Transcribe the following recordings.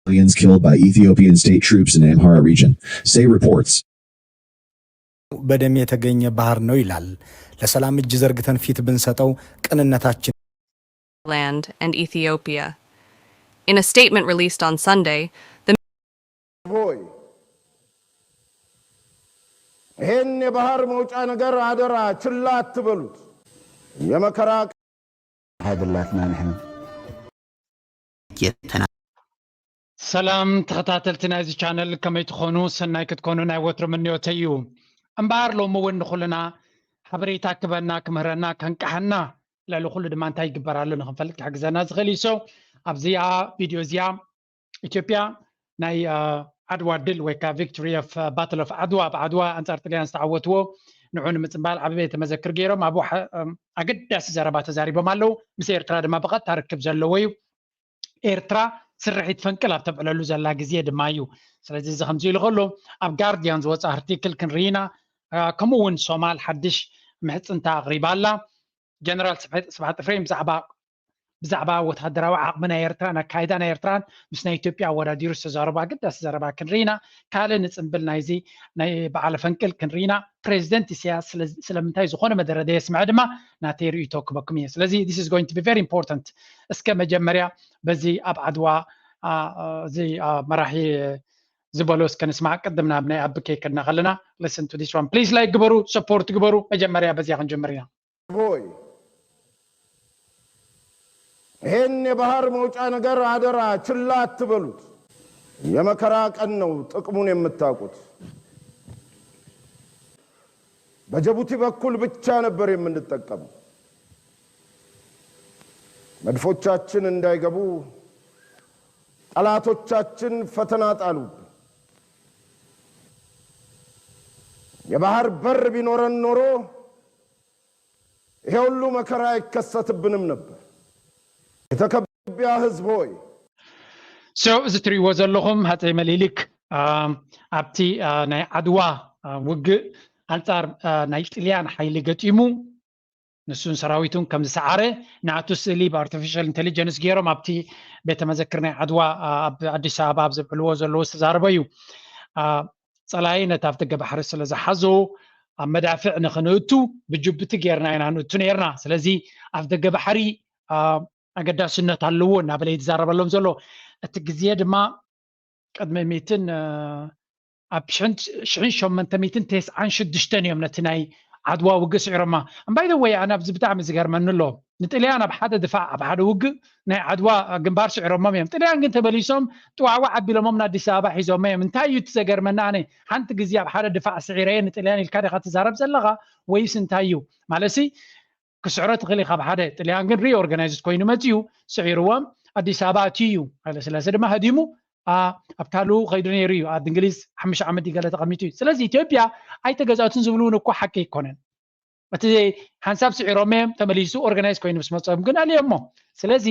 Civilians killed by Ethiopian state troops in Amhara region, say reports. በደም የተገኘ ባህር ነው ይላል። ለሰላም እጅ ዘርግተን ፊት ብንሰጠው ቅንነታችን land and Ethiopia. In a statement released on Sunday, the ሆይ ይሄን የባህር መውጫ ነገር አደራ ችላ አትበሉት። የመከራ ሓይልላትና ንሕና ሰላም ተኸታተልቲ ናይዚ ቻነል፣ ከመይ ትኾኑ? ሰናይ ክትኮኑ ናይ ወትሩ ምንዮተይ እዩ። እምበኣር ሎሚ እውን ንኹልና ሓበሬታ ክበና፣ ክምህረና፣ ከንቃሓና፣ ልዕሊ ኩሉ ድማ እንታይ ይግበር ኣሎ ንክንፈልጥ ክሕግዘና ዝኽእል እዩ። So ኣብዚኣ ቪድዮ እዚኣ ኢትዮጵያ ናይ ዓድዋ ድል ወይ ከዓ victory of battle of ዓድዋ፣ ኣብ ዓድዋ ኣንፃር ጥልያን ዝተዓወትዎ ንዑ ንምፅምባል ዓብየ ተመዘክር ገይሮም ኣብኡ ኣገዳሲ ዘረባ ተዛሪቦም ኣለዉ። ምስ ኤርትራ ድማ ብቐጥታ ርክብ ዘለዎ እዩ። ኤርትራ ስርሒት ፈንቅል ኣብ ተብዕለሉ ዘላ ግዜ ድማ እዩ። ስለዚ እዚ ከምዚ ኢሉ ከሎ ኣብ ጋርዲያን ዝወፀ ኣርቲክል ክንርኢና፣ ከምኡ እውን ሶማል ሓድሽ ምሕፅንታ ኣቕሪባ ኣላ። ጀነራል ስብሓት ኤፍሬም ብዛዕባ ብዛዕባ ወታደራዊ ዓቕሚ ናይ ኤርትራን ኣካይዳ ናይ ኤርትራን ምስ ናይ ኢትዮጵያ ኣወዳዲሩ ዝተዛረቡ ኣገዳሲ ዘረባ ክንርኢና። ካልእ ንፅምብል ናይዚ ናይ በዓል ፈንቅል ክንርኢና። ፕሬዚደንት ኢሳያስ ስለምንታይ ዝኾነ መደረ ዘየስምዐ ድማ ናተይ ርእይቶ ክበኩም እየ። ስለዚ this is going to be very important። እስከ መጀመርያ በዚ ኣብ ዓድዋ እዚ መራሒ ዝበሎ እስከ ንስማዕ። ቅድም ናብ ናይ ኣቢ ከይከድና ከለና listen to this one please፣ like ግበሩ፣ support ግበሩ። መጀመርያ በዚያ ክንጀምር ኢና። ሆይ ይሄን የባህር መውጫ ነገር አደራ ችላ አትበሉት። የመከራ ቀን ነው ጥቅሙን የምታውቁት። በጀቡቲ በኩል ብቻ ነበር የምንጠቀመው። መድፎቻችን እንዳይገቡ ጠላቶቻችን ፈተና ጣሉብን። የባህር በር ቢኖረን ኖሮ ይሄ ሁሉ መከራ አይከሰትብንም ነበር። የተከቢያ ህዝብ ሆይ So እዚ ትሪእዎ ዘለኹም ሃፀይ መሊሊክ ኣብቲ ናይ ዓድዋ ውግእ ኣንፃር ናይ ጥልያን ሓይሊ ገጢሙ ንሱን ሰራዊቱን ከም ዝሰዓረ ናቱ ስእሊ ብ artificial intelligence ገይሮም ኣብቲ ቤተ መዘክር ናይ ዓድዋ ኣብ ኣዲስ ኣበባ ኣብ ዘብዕልዎ ዘለዉ ዝተዛረበ እዩ። ፀላኢ ነቲ ኣፍ ደገ ባሕሪ ስለ ዝሓዞ ኣብ መዳፍዕ ንኽንእቱ ብጅቡቲ ጌርና ኢና ንእቱ ነርና። ስለዚ ኣፍ ደገ ባሕሪ ኣገዳስነት ኣለዎ እናበለ ይዛረበሎም ዘሎ። እቲ ግዜ ድማ ቅድሚ ሚትን ኣብ ሽሕን ሸመንተ ሚትን ተስዓን ሽዱሽተን እዮም ነቲ ናይ ዓድዋ ውግእ ስዒሮማ። እምባይ ደወይ ኣነ ኣብዚ ብጣዕሚ ዝገርመኒ ኣሎ። ንጥልያን ኣብ ሓደ ድፋዕ ኣብ ሓደ ውግእ ናይ ዓድዋ ግንባር ስዒሮሞም እዮም። ጥልያን ግን ተመሊሶም ጥዋዕዋዕ ኣቢሎሞም ንኣዲስ ኣበባ ሒዞሞ እዮም። እንታይ እዩ እቲ ዘገርመኒ ኣነ ሓንቲ ግዜ ኣብ ሓደ ድፋዕ ስዒረየ ንጥልያን ኢልካ ዲኻ ትዛረብ ዘለኻ ወይስ እንታይ እዩ? ማለትሲ ክስዕሮ ትኽእል ኢኻ። ኣብ ሓደ ጥልያን ግን reorganized ኮይኑ መፅዩ ስዒርዎም ኣዲስ ኣበባ ኣትዩ እዩ። ሃይለስላሴ ድማ ሃዲሙ ኣብ ካልኡ ከይዱ ነይሩ እዩ። ኣብ እንግሊዝ ሓሙሽተ ዓመት ገለ ተቐሚጡ እዩ። ስለዚ ኢትዮጵያ ኣይተገዛእቱን ዝብሉ እውን እኮ ሓቂ ኣይኮነን። እቲ ሓንሳብ ስዒሮም እዮም ተመሊሱ organize ኮይኑ ምስ መፅኦም ግን ኣልዮሞ። ስለዚ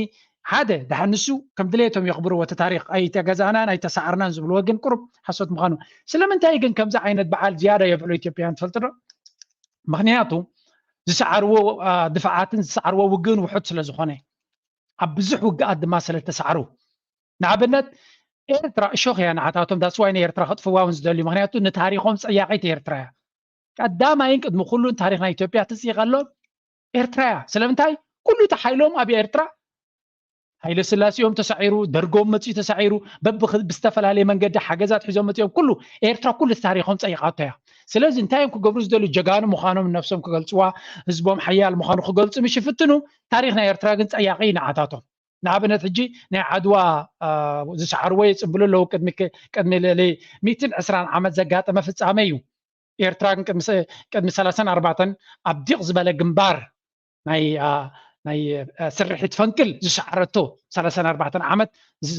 ሓደ ድሓን ንሱ ከም ድሌቶም የኽብርዎ እቲ ታሪኽ ኣይተገዛእናን ኣይተሳዓርናን ዝብልዎ ግን ቁሩብ ሓሶት ምዃኑ። ስለምንታይ ግን ከምዚ ዓይነት በዓል ዝያዳ የብዕሎ ኢትዮጵያውያን ትፈልጡ ዶ? ምኽንያቱ ዝሰዓርዎ ድፍዓትን ዝሰዓርዎ ውግእን ውሑድ ስለ ዝኾነ ኣብ ብዙሕ ውግኣት ድማ ስለ ዝተሳዕሩ ንኣብነት ኤርትራ እሾኽ እያ ንዓታቶም that's why ንኤርትራ ከጥፍዋ እውን ዝደልዩ ምኽንያቱ ንታሪኾም ፀያቒት ኤርትራ እያ። ቀዳማይን ቅድሚ ኩሉን ታሪኽ ናይ ኢትዮጵያ ትፅይቐሎም ኤርትራ እያ። ስለምንታይ ኩሉ እቲ ሓይሎም ኣብ ኤርትራ ሃይለ ስላሴኦም ተሳዒሩ ደርጎም መፅኡ ተሳዒሩ በብዝተፈላለየ መንገዲ ሓገዛት ሒዞም መፅኦም ኩሉ ኤርትራ ኩሉ እቲ ታሪኾም ፀይቓቶ እያ። ስለዚ እንታይ እዮም ክገብሩ ዝደልዩ ጀጋኑ ምዃኖም ነብሶም ክገልፅዋ ህዝቦም ሓያል ምዃኑ ክገልፁ ምሽ ይፍትኑ ታሪኽ ናይ ኤርትራ ግን ፀያቒ ንዓታቶም። ንኣብነት ሕጂ ናይ ዓድዋ ዝሰዓርዎ የፅንብሉ ኣለዉ ቅድሚ ልዕሊ ሚትን ዕስራን ዓመት ዘጋጠመ ፍፃመ እዩ። ኤርትራ ግን ቅድሚ ሰላሳን ኣርባዕተን ኣብ ዲቕ ዝበለ ግንባር ናይ ናይ ስርሒት ፈንቅል ዝሰዓረቶ ሰላሳን ኣርባዕተን ዓመት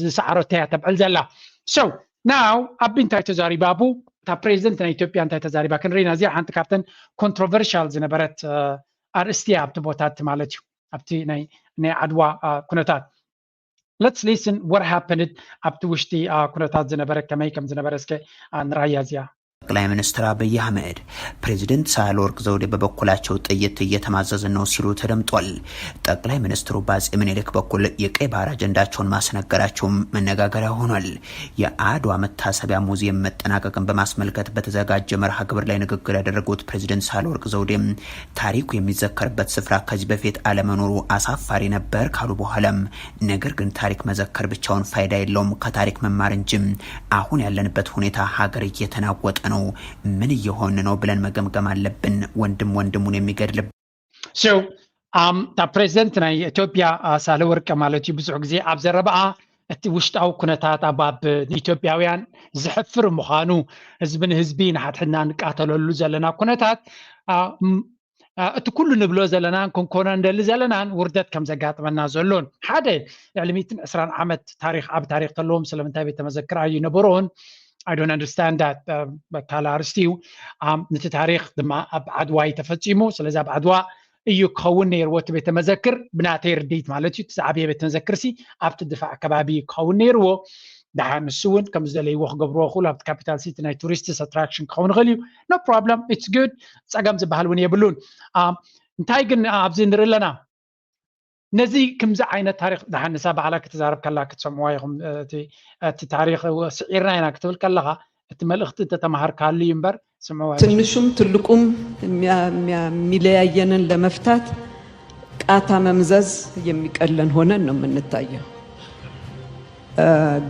ዝሰዓረቶ እያ ተብዕል ዘላ። So now ኣቢ እንታይ ተዛሪባ ኣቡ እታ ፕሬዚደንት ናይ ኢትዮጵያ እንታይ ተዛሪባ ክንርኢና እዚኣ ሓንቲ ካብተን controversial ዝነበረት ኣርእስቲ ኣብቲ ቦታ እቲ ማለት እዩ ኣብቲ ናይ ናይ ዓድዋ ኩነታት let's listen what happened ኣብቲ ውሽጢ ኩነታት ዝነበረ ከመይ ከም ዝነበረ እስከ ንራያ እዚኣ ጠቅላይ ሚኒስትር አብይ አህመድ። ፕሬዚደንት ሳህለወርቅ ዘውዴ በበኩላቸው ጥይት እየተማዘዝን ነው ሲሉ ተደምጧል። ጠቅላይ ሚኒስትሩ በአጼ ምኒልክ በኩል የቀይ ባህር አጀንዳቸውን ማስነገራቸውም መነጋገሪያ ሆኗል። የአድዋ መታሰቢያ ሙዚየም መጠናቀቅን በማስመልከት በተዘጋጀ መርሃ ግብር ላይ ንግግር ያደረጉት ፕሬዚደንት ሳህለወርቅ ዘውዴ ታሪኩ የሚዘከርበት ስፍራ ከዚህ በፊት አለመኖሩ አሳፋሪ ነበር ካሉ በኋላም ነገር ግን ታሪክ መዘከር ብቻውን ፋይዳ የለውም፣ ከታሪክ መማር እንጂ። አሁን ያለንበት ሁኔታ ሀገር እየተናወጠ ነው። ምን እየሆን ነው ብለን መገምገም አለብን። ወንድም ወንድሙን የሚገድል So እታ ፕሬዚደንት ናይ ኢትዮጵያ ሳህለወርቅ ማለት እዩ ብዙሕ ግዜ ኣብ ዘረባኣ እቲ ውሽጣዊ ኩነታት ኣብ ኣብ ኢትዮጵያውያን ዘሕፍር ምዃኑ ህዝቢ ንህዝቢ ንሓድሕድና ንቃተለሉ ዘለና ኩነታት እቲ ኩሉ ንብሎ ዘለናን ክንኮኖ እንደሊ ዘለናን ውርደት ከም ዘጋጥመና ዘሎን ሓደ ልዕሊ ሚእትን ዕስራን ዓመት ታሪክ ኣብ ታሪክ ተለዎም ስለምንታይ ቤተ መዘክር ኣይነበሮን I don't understand that በካል ኣርስቲ እዩ። ነቲ ታሪክ ድማ ኣብ ዓድዋ እዩ ተፈፂሙ። ስለዚ ኣብ ዓድዋ እዩ ክኸውን ነይርዎ እቲ ቤተ መዘክር ብናተይ ርድኢት ማለት እዩ። እቲ ዝዓበየ ቤተ መዘክር ሲ ኣብቲ ድፋዕ ከባቢ ክኸውን ነይርዎ። ደሓር ንሱ እውን ከም ዝደለይዎ ክገብርዎ ክእሉ ኣብቲ ካፒታል ሲቲ ናይ ቱሪስትስ ኣትራክሽን ክኸውን ይኽእል እዩ። No problem, it's good። ፀገም ዝበሃል እውን የብሉን። እንታይ ግን ኣብዚ ንርኢ ኣለና ነዚ ከምዚ ዓይነት ታሪክ ደሓን ንሳ ባዕላ ክትዛረብ ከላ ክትሰምዕዋ ኢኹም። እቲ ታሪክ ስዒርና ኢና ክትብል ከለካ እቲ መልእክቲ ተተማሃርካሉ እዩ እምበር ስምዕዋ። ትንሹም ትልቁም የሚለያየንን ለመፍታት ቃታ መምዘዝ የሚቀለን ሆነን ነው የምንታየው።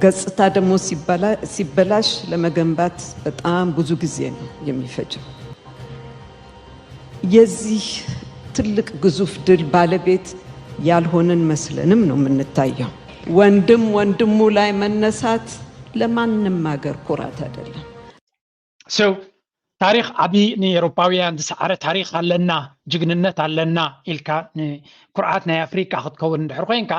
ገጽታ ደግሞ ሲበላሽ ለመገንባት በጣም ብዙ ጊዜ ነው የሚፈጀው። የዚህ ትልቅ ግዙፍ ድል ባለቤት ያልሆንን መስለንም ነው የምንታየው። ወንድም ወንድሙ ላይ መነሳት ለማንም ሀገር ኩራት አይደለም። So ታሪክ ዓብዪ ንኤሮፓውያን ዝሰዓረ ታሪክ ኣለና፣ ጅግንነት ኣለና ኢልካ ኩርዓት ናይ ኣፍሪካ ክትከውን እንድሕር ኮይንካ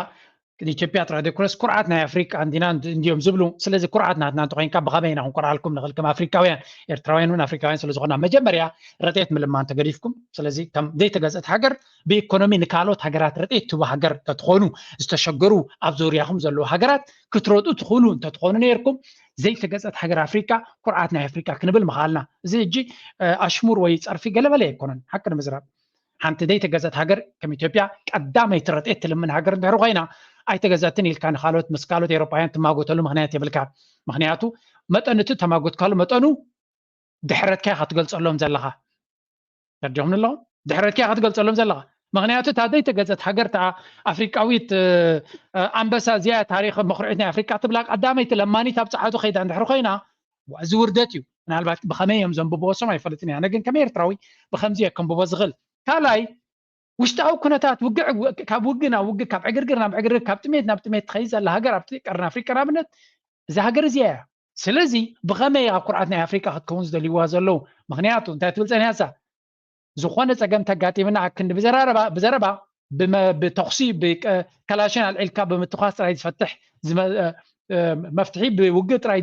ንኢትዮጵያ ጥራይ ዘይኮነስ ኩርዓት ናይ ኣፍሪቃ እንዲና እንዲዮም ዝብሉ። ስለዚ ኩርዓት ናትና እንተኮይንካ ብኸመይ ኢና ክንኮርዓልኩም ንኽእል ከም ኣፍሪቃውያን? ኤርትራውያን እውን ኣፍሪቃውያን ስለዝኾና መጀመርያ ረጤት ምልማን ተገዲፍኩም። ስለዚ ከም ዘይተገዝአት ሃገር ብኢኮኖሚ ንካልኦት ሃገራት ረጤት ትህቡ ሃገር እንተትኾኑ ዝተሸገሩ ኣብ ዙርያኹም ዘለዉ ሃገራት ክትረጡ ትኽእሉ እንተትኾኑ ነይርኩም ዘይተገዝአት ሃገር ኣፍሪቃ ኩርዓት ናይ ኣፍሪቃ ክንብል ምኽኣልና። እዚ ሕጂ ኣሽሙር ወይ ፀርፊ ገለመለ ኣይኮነን ሓቂ ንምዝራብ። ሓንቲ ዘይተገዘት ሃገር ከም ኢትዮጵያ ቀዳመይቲ ረድኤት ትልምን ሃገር እንድሕር ኮይና ኣይተገዘትን ኢልካ ንካልኦት ምስ ካልኦት ኤሮጳውያን ትማጎተሉ ምክንያት የብልካ። ምክንያቱ መጠን እቲ ተማጎትካሉ መጠኑ ድሕረትካ ኢካ ትገልፀሎም ዘለካ። ተርዲኹም ኣለኹም ድሕረትካ ኢካ ትገልፀሎም ዘለካ። ምክንያቱ እታ ዘይተገዘት ሃገር እታ ኣፍሪቃዊት ኣንበሳ እዚኣ ታሪክ መኩርዒት ናይ ኣፍሪቃ ትብላ ቀዳመይቲ ለማኒት ኣብ ፀዓቱ ከይዳ እንድሕር ኮይና እዚ ውርደት እዩ። ምናልባት ብከመይ እዮም ዘንብብዎ እሶም ኣይፈልጥን እየ። ኣነ ግን ከም ኤርትራዊ ብከምዚ እየ ከንብቦ ዝኽእል። ካልኣይ ውሽጣዊ ኩነታት ውግዕ ካብ ውግእ ናብ ውግእ ካብ ዕግርግር ናብ ዕግርግር ካብ ጥሜት ናብ ጥሜት ትኸይድ ዘላ ሃገር ኣብቲ ቀርኒ ኣፍሪቃ ንኣብነት እዛ ሃገር እዚኣ እያ። ስለዚ ብኸመይ ኣብ ኩርዓት ናይ ኣፍሪቃ ክትከውን ዝደልይዋ ዘለዉ? ምክንያቱ እንታይ ትብል ጸኒሓ እሳ ዝኾነ ጸገም ተጋጢምና ኣክንዲ ብዘረባ ብተኹሲ ብከላሽን ኣልዒልካ ብምትኳስ ጥራይ ዝፈትሕ መፍትሒ ብውግእ ጥራይ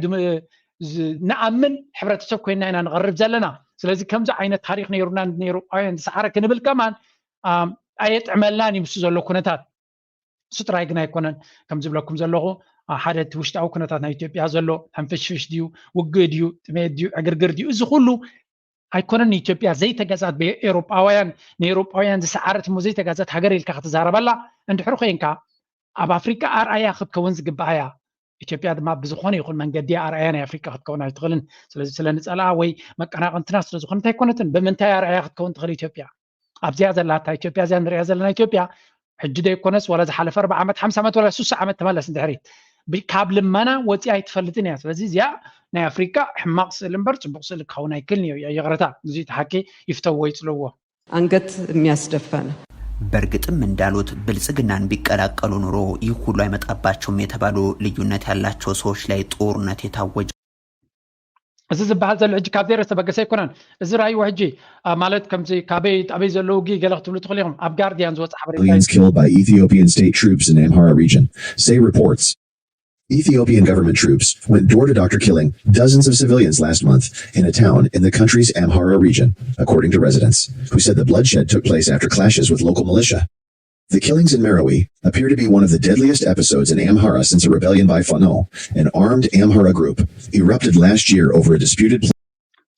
ንኣምን ሕብረተሰብ ኮይና ኢና ንቐርብ ዘለና። ስለዚ ከምዚ ዓይነት ታሪክ ነይሩና ንኤሮጳውያን ዝሰዓረ ክንብል ከማን ኣየጥዕመልናን እዩ ምስ ዘሎ ኩነታት። እሱ ጥራይ ግን ኣይኮነን። ከም ዝብለኩም ዘለኹ ሓደ እቲ ውሽጣዊ ኩነታት ናይ ኢትዮጵያ ዘሎ ሕንፍሽፍሽ ድዩ ውግእ ድዩ ጥሜት ድዩ ዕግርግር ድዩ እዚ ኩሉ ኣይኮነን ንኢትዮጵያ ዘይተገዛት ብኤሮጳውያን ንኤሮጳውያን ዝሰዓረት እሞ ዘይተገዛት ሃገር ኢልካ ክትዛረበላ እንድሕር ኮይንካ ኣብ ኣፍሪቃ ኣርኣያ ክትከውን ዝግባኣያ ኢትዮጵያ ድማ ብዝኾነ ይኹን መንገዲ ኣርኣያ ናይ ኣፍሪቃ ክትከውን ኣይትኽእልን። ስለዚ ስለ ንጸልኣ ወይ መቀናቕንትና ስለዝኾነት ኣይኮነትን። ብምንታይ ኣርኣያ ክትከውን ትኽእል ኢትዮጵያ? ኣብዚኣ ዘላታ ኢትዮጵያ እዚኣ ንሪኣ ዘለና ኢትዮጵያ ሕጂ ዘይኮነስ ዋላ ዝሓለፈ ኣርባ ዓመት ሓምሳ ዓመት ዋላ ሱሳ ዓመት ተመለስ ንድሕሪት ካብ ልመና ወፂኣ ኣይትፈልጥን እያ። ስለዚ እዚኣ ናይ ኣፍሪካ ሕማቕ ስእሊ እምበር ፅቡቕ ስእሊ ክኸውን ኣይክልን እዩ። ይቕረታ እዚ ተሓቂ ይፍተዎ ይፅልዎ። አንገት የሚያስደፋ ነው። በእርግጥም እንዳሉት ብልጽግናን ቢቀላቀሉ ኑሮ ይህ ሁሉ አይመጣባቸውም የተባሉ ልዩነት ያላቸው ሰዎች ላይ ጦርነት የታወጀ እዚ ዝበሃል ዘሎ ሕጂ ካብ ዘይረ ዝተበገሰ ኣይኮነን። እዚ ራእይዎ ሕጂ ማለት ከምዚ ካበይ ኣበይ ዘለዉ ጊ ገለ ክትብሉ ትኽእሉ ኢኹም። ኣብ ጋርዲያን ዝወፅእ ሓበሬታ Civilians killed by Ethiopian state troops in Amhara region, say reports. Ethiopian government troops went door to door killing dozens of civilians last month in a town in the country's Amhara region, according to residents, who said the bloodshed took place after clashes with local militia. The killings in Meroe appear to be one of the deadliest episodes in Amhara since a rebellion by Fano, an armed Amhara group, erupted last year over a disputed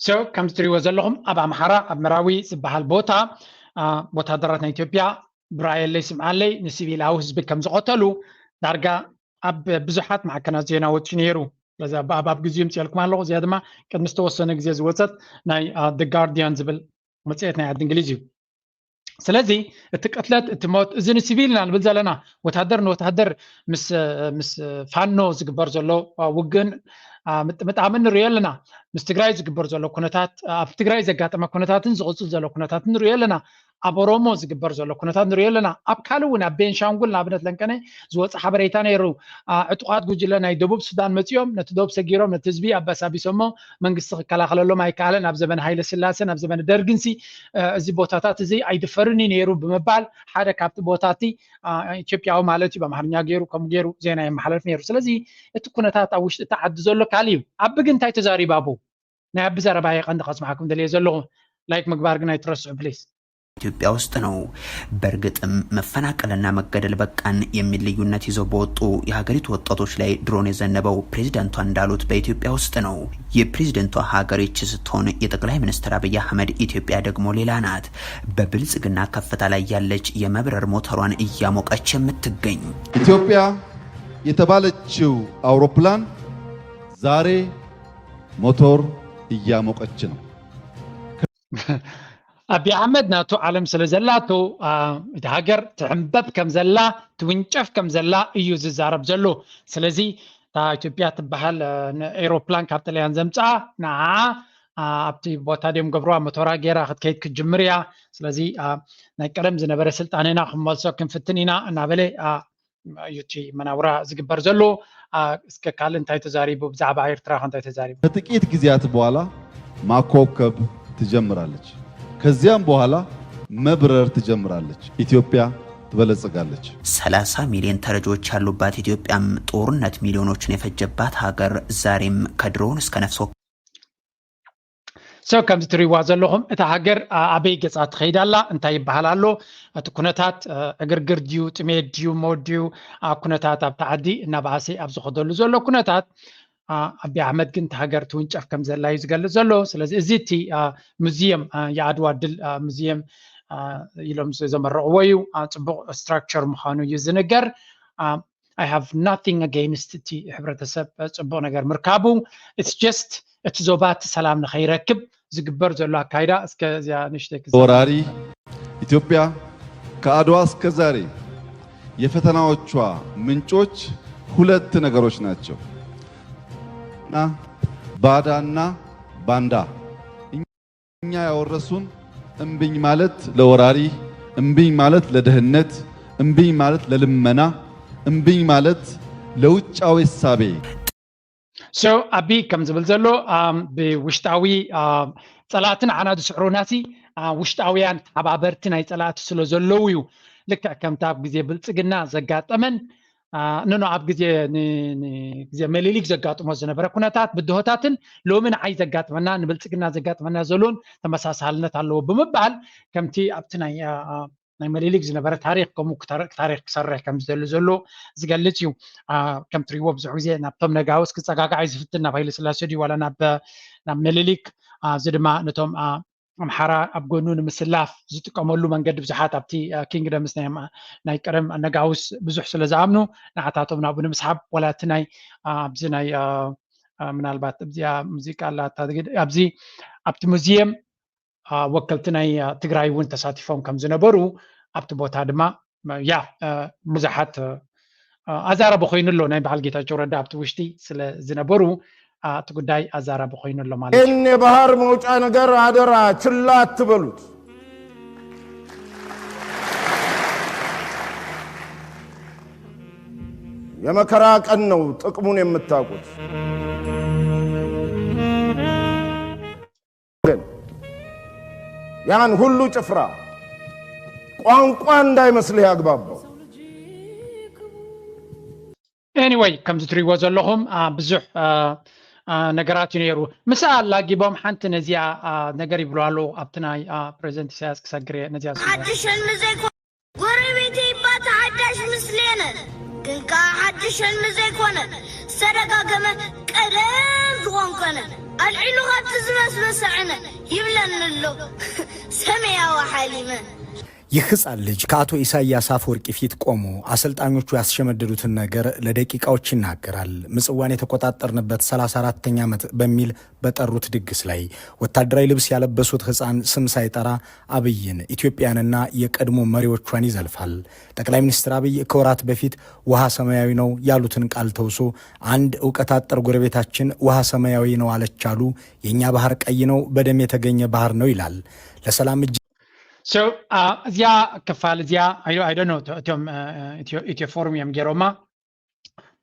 So ከምዚ ትሪእዎ ዘለኹም ኣብ ኣምሓራ ኣብ መራዊ ዝበሃል ቦታ ወታደራት ናይ ኢትዮጵያ ብራየለይ ስምዓለይ ንሲቪላዊ ህዝቢ ከም ዝቐተሉ ዳርጋ ኣብ ብዙሓት ማዕከናት ዜና ወፂኡ ነይሩ። ስለዚ ኣብ ግዜኡ ምፅኤልኩም ኣለኹ። እዚኣ ድማ ቅድሚ ዝተወሰነ ግዜ ዝወፀት ናይ ጋርዲያን ዝብል መፅሄት ናይ ዓዲ እንግሊዝ እዩ። ስለዚ እቲ ቅትለት እቲ ሞት እዚ ንሲቪል ኢና ንብል ዘለና ወታደር ንወታደር ምስ ፋኖ ዝግበር ዘሎ ውግን ምጥምጣምን ንሪኦ ኣለና። ምስ ትግራይ ዝግበር ዘሎ ኩነታት ኣብ ትግራይ ዘጋጠመ ኩነታትን ዝቕፅል ዘሎ ኩነታትን ንሪኦ ኣለና። ኣብ ኦሮሞ ዝግበር ዘሎ ኩነታት ንሪኦ ኣለና። ኣብ ካልእ እውን ኣብ ቤንሻንጉል ንኣብነት ለንቀነ ዝወፀ ሓበሬታ ነይሩ። ዕጡቓት ጉጅለ ናይ ደቡብ ሱዳን መፂኦም ነቲ ዶብ ሰጊሮም ነቲ ህዝቢ ኣባሳቢሶሞ መንግስቲ ክከላኸለሎም ኣይከኣለን። ኣብ ዘመነ ሃይለ ስላሰን ኣብ ዘመነ ደርግንሲ እዚ ቦታታት እዚ ኣይድፈርን እዩ ነይሩ ብምባል ሓደ ካብቲ ቦታቲ ኢትዮጵያዊ ማለት እዩ ብኣምሓርኛ ገይሩ ከምኡ ገይሩ ዜና የመሓላልፍ ነይሩ። ስለዚ እቲ ኩነታት ኣብ ውሽጢ እቲ ዓዲ ዘሎ ካልእ እዩ። ኣቢ ግን እንታይ ተዛሪባቡ? ናይ ኣቢ ዘረባ የቐንዲ ከስማዕኩም ደልየ ዘለኹ። ላይክ ምግባር ግን ኣይትረስዑ ፕሊስ። ኢትዮጵያ ውስጥ ነው። በእርግጥም መፈናቀልና መገደል በቃን የሚል ልዩነት ይዘው በወጡ የሀገሪቱ ወጣቶች ላይ ድሮን የዘነበው ፕሬዚዳንቷ እንዳሉት በኢትዮጵያ ውስጥ ነው። የፕሬዚደንቷ ሀገር ይች ስትሆን የጠቅላይ ሚኒስትር አብይ አህመድ ኢትዮጵያ ደግሞ ሌላ ናት። በብልጽግና ከፍታ ላይ ያለች የመብረር ሞተሯን እያሞቀች የምትገኝ ኢትዮጵያ የተባለችው አውሮፕላን ዛሬ ሞተር እያሞቀች ነው። ኣቢ ኣሕመድ ናቱ ዓለም ስለ ዘላቱ እቲ ሃገር ትሕንበብ ከም ዘላ ትውንጨፍ ከም ዘላ እዩ ዝዛረብ ዘሎ። ስለዚ እታ ኢትዮጵያ ትበሃል ኤሮፕላን ካብ ጥልያን ዘምፅኣ ንዓ ኣብቲ ቦታ ድዮም ገብርዋ መቶራ ገይራ ክትከይድ ክትጅምር እያ። ስለዚ ናይ ቀደም ዝነበረ ስልጣኔና ክንመልሶ ክንፍትን ኢና እናበለ እዩ እቲ መናውራ ዝግበር ዘሎ። እስከ ካልእ እንታይ ተዛሪቡ? ብዛዕባ ኤርትራ ከ እንታይ ተዛሪቡ? ከጥቂት ጊዜያት በኋላ ማኮብኮብ ትጀምራለች። ከዚያም በኋላ መብረር ትጀምራለች። ኢትዮጵያ ትበለጽጋለች። ሰላሳ ሚሊዮን ተረጂዎች ያሉባት ኢትዮጵያም ጦርነት ሚሊዮኖችን የፈጀባት ሀገር ዛሬም ከድሮን እስከ ነፍስ ወከፍ ሰብ ከምዚ ትሪእዋ ዘለኹም እታ ሃገር ኣበይ ገፃ ትኸይድ ኣላ እንታይ ይበሃል ኣሎ እቲ ኩነታት ዕግርግር ድዩ ጥሜት ድዩ ሞት ድዩ ኩነታት ኣብቲ ዓዲ እናበኣሰ ኣብ ዝኸደሉ ዘሎ ኩነታት ኣቢ ኣሕመድ ግን እቲ ሃገር ትውንጨፍ ከም ዘላ እዩ ዝገልፅ ዘሎ። ስለዚ እዚ እቲ ሙዚየም የኣድዋ ድል ሙዚየም ኢሎም ዘመረቕዎ እዩ። ፅቡቕ ስትራክቸር ምዃኑ እዩ ዝንገር። I have nothing against እቲ ሕብረተሰብ ፅቡቕ ነገር ምርካቡ it's just እቲ ዞባ እቲ ሰላም ንኸይረክብ ዝግበር ዘሎ ኣካይዳ እስከ እዚኣ ንሽተይ ክዛረብ። ወራሪ ኢትዮጵያ ከአድዋ እስከ ዛሬ የፈተናዎቿ ምንጮች ሁለት ነገሮች ናቸው። ባዳና ባንዳ እኛ ያወረሱን እምቢኝ ማለት ለወራሪ፣ እምቢኝ ማለት ለድህነት፣ እምቢኝ ማለት ለልመና፣ እምቢኝ ማለት ለውጫዊ እሳቤ። So ኣቢ ከም ዝብል ዘሎ ብውሽጣዊ ፀላእቲ ንዓና ዝስዕሩናሲ ውሽጣውያን ተሓባበርቲ ናይ ፀላእቲ ስለ ዘለዉ እዩ። ልክዕ ከምቲ ኣብ ግዜ ብልፅግና ዘጋጠመን ንኖ ኣብ ግዜ ግዜ መሊሊክ ዘጋጥሞ ዝነበረ ኩነታት ብድሆታትን ሎሚ ንዓይ ዘጋጥመና ንብልፅግና ዘጋጥመና ዘሎን ተመሳሳልነት ኣለዎ ብምባል ከምቲ ኣብቲ ናይ ናይ መሊሊክ ዝነበረ ታሪክ ከምኡ ታሪክ ክሰርሕ ከም ዝደሊ ዘሎ ዝገልፅ እዩ። ከም ትሪእዎ ብዙሕ ግዜ ናብቶም ነጋውስ ክፀጋጋዕ ዝፍትን ናብ ሃይለ ስላሴ ድዩ ዋላ ናብ መሊሊክ እዚ ድማ ነቶም ኣምሓራ ኣብ ጎኑ ንምስላፍ ዝጥቀመሉ መንገዲ ብዙሓት ኣብቲ ኪንግደምስ ናይ ቀደም ነጋውስ ብዙሕ ስለ ዝኣምኑ ንዓታቶም ናብኡ ንምስሓብ ዋላ እቲ ናይ ኣብዚ ናይ ምናልባት ኣብዚኣ ሙዚቃ ኣላታ ኣብዚ ኣብቲ ሙዚየም ወከልቲ ናይ ትግራይ እውን ተሳቲፎም ከም ዝነበሩ ኣብቲ ቦታ ድማ ያ ብዙሓት ኣዛረቢ ኮይኑ ኣሎ ናይ በዓል ጌታቸው ረዳ ኣብቲ ውሽጢ ስለ ዝነበሩ እቲ ጉዳይ ኣዛራቢ ኮይኑ ኣሎ ማለት እዩ። ይህን የባህር መውጫ ነገር አደራ ችላ አትበሉት። የመከራ ቀን ነው ጥቅሙን የምታውቁት። ግን ያን ሁሉ ጭፍራ ቋንቋ እንዳይመስልህ ያግባባው። Anyway ከምዚ ትሪእዎ ዘለኹም ብዙሕ ነገራት እዩ ነይሩ። ምስኣ ኣላጊቦም ሓንቲ ነዚኣ ነገር ይብሉ ኣለዉ ኣብቲ ናይ ፕሬዚደንት ኢሳያስ ክሰግር እየ ነዚኣ ዝብሉ ሓድሽ ሕልሚ ዘይኮነ ጎረቤተይ እባ ተሓዳሽ ምስሌነ ግን ከዓ ሓድሽ ሕልሚ ዘይኮነ ዝተደጋገመ ቀደም ዝኾንከነ ኣልዒሉ ካብቲ ዝመስሎ ሰዕነ ይብለኒ ኣሎ ሰማያዊ ሓሊመ። ይህ ህፃን ልጅ ከአቶ ኢሳያስ አፈወርቂ ፊት ቆሞ አሰልጣኞቹ ያስሸመደዱትን ነገር ለደቂቃዎች ይናገራል። ምጽዋን የተቆጣጠርንበት ሠላሳ አራተኛ ዓመት በሚል በጠሩት ድግስ ላይ ወታደራዊ ልብስ ያለበሱት ህፃን ስም ሳይጠራ አብይን፣ ኢትዮጵያንና የቀድሞ መሪዎቿን ይዘልፋል። ጠቅላይ ሚኒስትር አብይ ከወራት በፊት ውሃ ሰማያዊ ነው ያሉትን ቃል ተውሶ አንድ እውቀት አጠር ጎረቤታችን ውሃ ሰማያዊ ነው አለች አሉ። የእኛ ባህር ቀይ ነው፣ በደም የተገኘ ባህር ነው ይላል። ለሰላም እጅ So እዚኣ ክፋል እዚኣ I don't know እቶም ኢትዮ ፎርም እዮም ገይሮማ።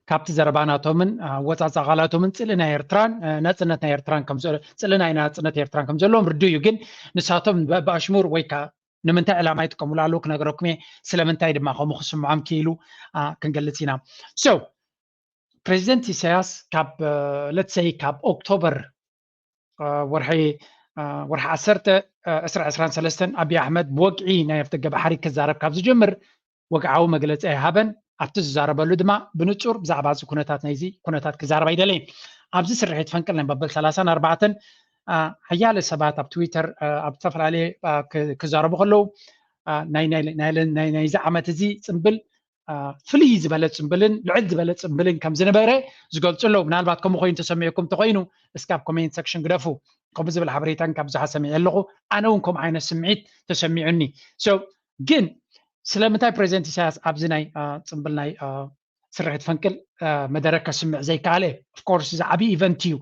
ካብቲ ዘረባ ናቶምን ኣወፃፃ ቃላቶምን ፅልኢ ናይ ኤርትራን ናፅነት ናይ ኤርትራን ጽልኢ ናይ ናፅነት ኤርትራን ከም ዘለዎም ርዱ እዩ። ግን ንሳቶም ብኣሽሙር ወይ ከዓ ንምንታይ ዕላማ ይጥቀሙሉ ኣለዉ ክነገረኩም እየ። ስለምንታይ ድማ ከምኡ ክስምዖም ክኢሉ ክንገልፅ ኢና። So ፕሬዚደንት ኢሳያስ ካብ let's say ካብ ኦክቶበር ወርሒ ወርሒ ዓሰርተ ዕስራ ዕስራን ሰለስተን ኣብይ ኣሕመድ ብወግዒ ናይ ኣፍደገ ባሕሪ ክዛረብ ካብ ዝጀምር ወግዓዊ መግለፂ ኣይሃበን። ኣብቲ ዝዛረበሉ ድማ ብንፁር ብዛዕባ እዚ ኩነታት ናይዚ ኩነታት ክዛረብ ኣይደለይን። ኣብዚ ስርሒት ፈንቅል ናይ መበል ሰላሳን ኣርባዕተን ሓያለ ሰባት ኣብ ትዊተር ኣብ ዝተፈላለየ ክዛረቡ ከለዉ ናይዚ ዓመት እዚ ፅምብል ፍልይ ዝበለ ፅምብልን ልዕል ዝበለ ፅምብልን ከም ዝነበረ ዝገልፁ ኣለዉ። ምናልባት ከምኡ ኮይኑ ተሰሚዕኩም እንተኮይኑ እስኪ ኣብ ኮሜንት ሰክሽን ግደፉ። ከምኡ ዝብል ሓበሬታን ካብ ብዙሓት ሰሚዐ ኣለኹ። ኣነ እውን ከምኡ ዓይነት ስምዒት ተሰሚዑኒ። ግን ስለምንታይ ፕሬዚደንት ኢሳያስ ኣብዚ ናይ ፅምብል ናይ ስርሒት ፈንቅል መደረ ከስምዕ ዘይከኣለ? ኦፍኮርስ እዚ ዓብዪ ኢቨንት እዩ።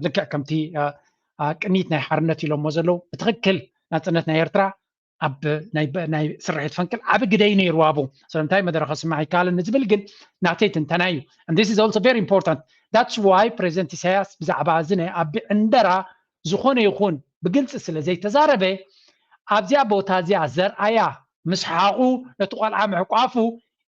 ልክዕ ከምቲ ቅኒት ናይ ሓርነት ኢሎሞ ዘለዉ ብትኽክል ናፅነት ናይ ኤርትራ ኣብ ናይ ስርሒት ፈንቅል ዓቢ ግደይ ነይሩ ኣብኡ። ስለምንታይ መደረ ከስምዕ ኣይከኣለን ንዝብል ግን ናተይ ትንተና እዩ። And this is also very important. That's why ፕሬዚደንት ኢሳያስ ብዛዕባ እዚ ናይ ኣቢ ዕንደራ ዝኾነ ይኹን ብግልፂ ስለ ዘይተዛረበ ኣብዚኣ ቦታ እዚኣ ዘርኣያ ምስሓቑ ነቲ ቆልዓ ምሕቋፉ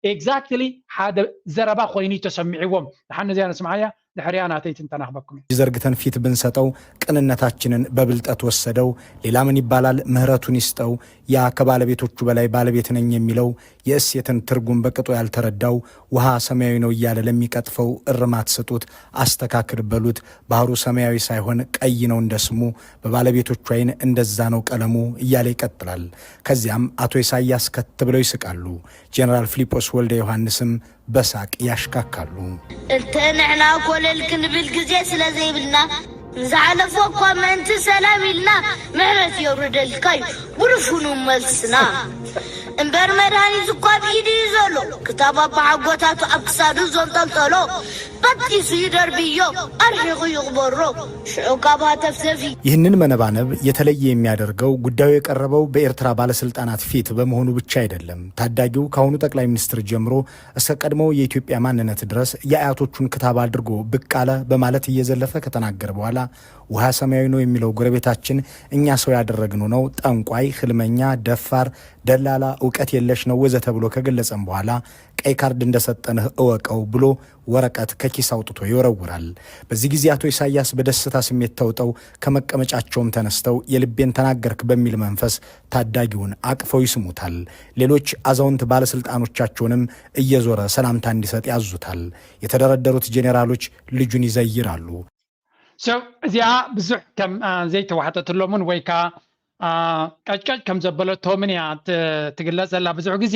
exactly ሓደ ዘረባ ኮይኑ ተሰሚዕዎም። ደሓን ነዚኣ ንስምዓያ ድሕሪኣ ናተይ ትንተና ክበኩም እዩ። ዘርግተን ፊት ብንሰጠው ቅንነታችንን በብልጠት ወሰደው። ሌላ ምን ይባላል? ምህረቱን ይስጠው። ያ ከባለቤቶቹ በላይ ባለቤት ነኝ የሚለው የእሴትን ትርጉም በቅጡ ያልተረዳው ውሃ ሰማያዊ ነው እያለ ለሚቀጥፈው እርማት ስጡት፣ አስተካክል በሉት። ባህሩ ሰማያዊ ሳይሆን ቀይ ነው እንደ ስሙ፣ በባለቤቶቹ አይን እንደዛ ነው ቀለሙ እያለ ይቀጥላል። ከዚያም አቶ ኢሳያስ ከት ብለው ይስቃሉ። ጄኔራል ፊሊጶስ ወልደ ዮሐንስም በሳቅ ያሽካካሉ። እንተ ንሕና ኮለል ክንብል ግዜ ስለ ዘይብልና ንዝሓለፎ እኳ ምእንቲ ሰላም ኢልና ምሕረት የውርደልካ እዩ ብርፉኑ መልስና። እምበር መድሃኒት እኳ ብኢዱ እዩ ዘሎ ክታብ ኣባሓጎታቱ ኣብ ክሳዱ ዘንጠልጠሎ በጢሱ ይደርብዮ ኣርሒቑ ይቕበሮ ሽዑ ካብ ሃተፍተፊ። ይህንን መነባነብ የተለየ የሚያደርገው ጉዳዩ የቀረበው በኤርትራ ባለስልጣናት ፊት በመሆኑ ብቻ አይደለም። ታዳጊው ከአሁኑ ጠቅላይ ሚኒስትር ጀምሮ እስከ ቀድሞው የኢትዮጵያ ማንነት ድረስ የአያቶቹን ክታብ አድርጎ ብቅ አለ በማለት እየዘለፈ ከተናገረ በኋላ ውሃ ሰማያዊ ነው የሚለው ጎረቤታችን እኛ ሰው ያደረግነው ነው፣ ጠንቋይ፣ ህልመኛ፣ ደፋር፣ ደላላ፣ እውቀት የለሽ ነው ወዘተ ብሎ ከገለጸም በኋላ ቀይ ካርድ እንደሰጠንህ እወቀው ብሎ ወረቀት ከኪስ አውጥቶ ይወረውራል። በዚህ ጊዜ አቶ ኢሳያስ በደስታ ስሜት ተውጠው ከመቀመጫቸውም ተነስተው የልቤን ተናገርክ በሚል መንፈስ ታዳጊውን አቅፈው ይስሙታል። ሌሎች አዛውንት ባለስልጣኖቻቸውንም እየዞረ ሰላምታ እንዲሰጥ ያዙታል። የተደረደሩት ጄኔራሎች ልጁን ይዘይራሉ። So እዚኣ ብዙሕ ከም ዘይተዋሕጠትሎምን ወይ ከዓ ቀጭቀጭ ከም ዘበለቶምን እያ ትግለፅ ዘላ ብዙሕ ግዜ።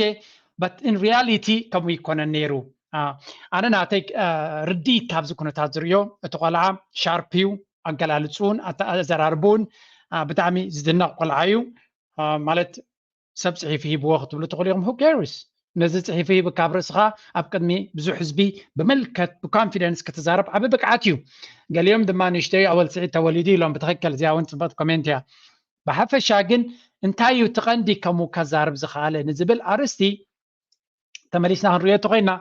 But in reality ከምኡ ይኮነን ነይሩ። ኣነ ናተይ ርድኢት ካብዚ ኩነታት ዝርእዮ እቲ ቆልዓ ሻርፕ እዩ፣ ኣገላልፅኡን ኣዘራርብኡን ብጣዕሚ ዝድነቕ ቆልዓ እዩ። ማለት ሰብ ፅሒፉ ሂብዎ ክትብሉ ትኽእሉ ኢኹም። Who cares? ነዚ ፅሒፉ ሂብካ ኣብ ርእስኻ ኣብ ቅድሚ ብዙሕ ህዝቢ ብመልከት ብኮንፊደንስ ክትዛረብ ዓቢ ብቅዓት እዩ። ገሊኦም ድማ ንእሽተይ ኣወል ስዒድ ተወሊዱ ኢሎም። ብትኽክል እዚኣ እውን ፅብቕቲ ኮሜንት እያ። ብሓፈሻ ግን እንታይ እዩ እቲ ቀንዲ ከምኡ ከዛርብ ዝኸኣለ ንዝብል ኣርእስቲ ተመሊስና ክንሪኦ እንተኮይና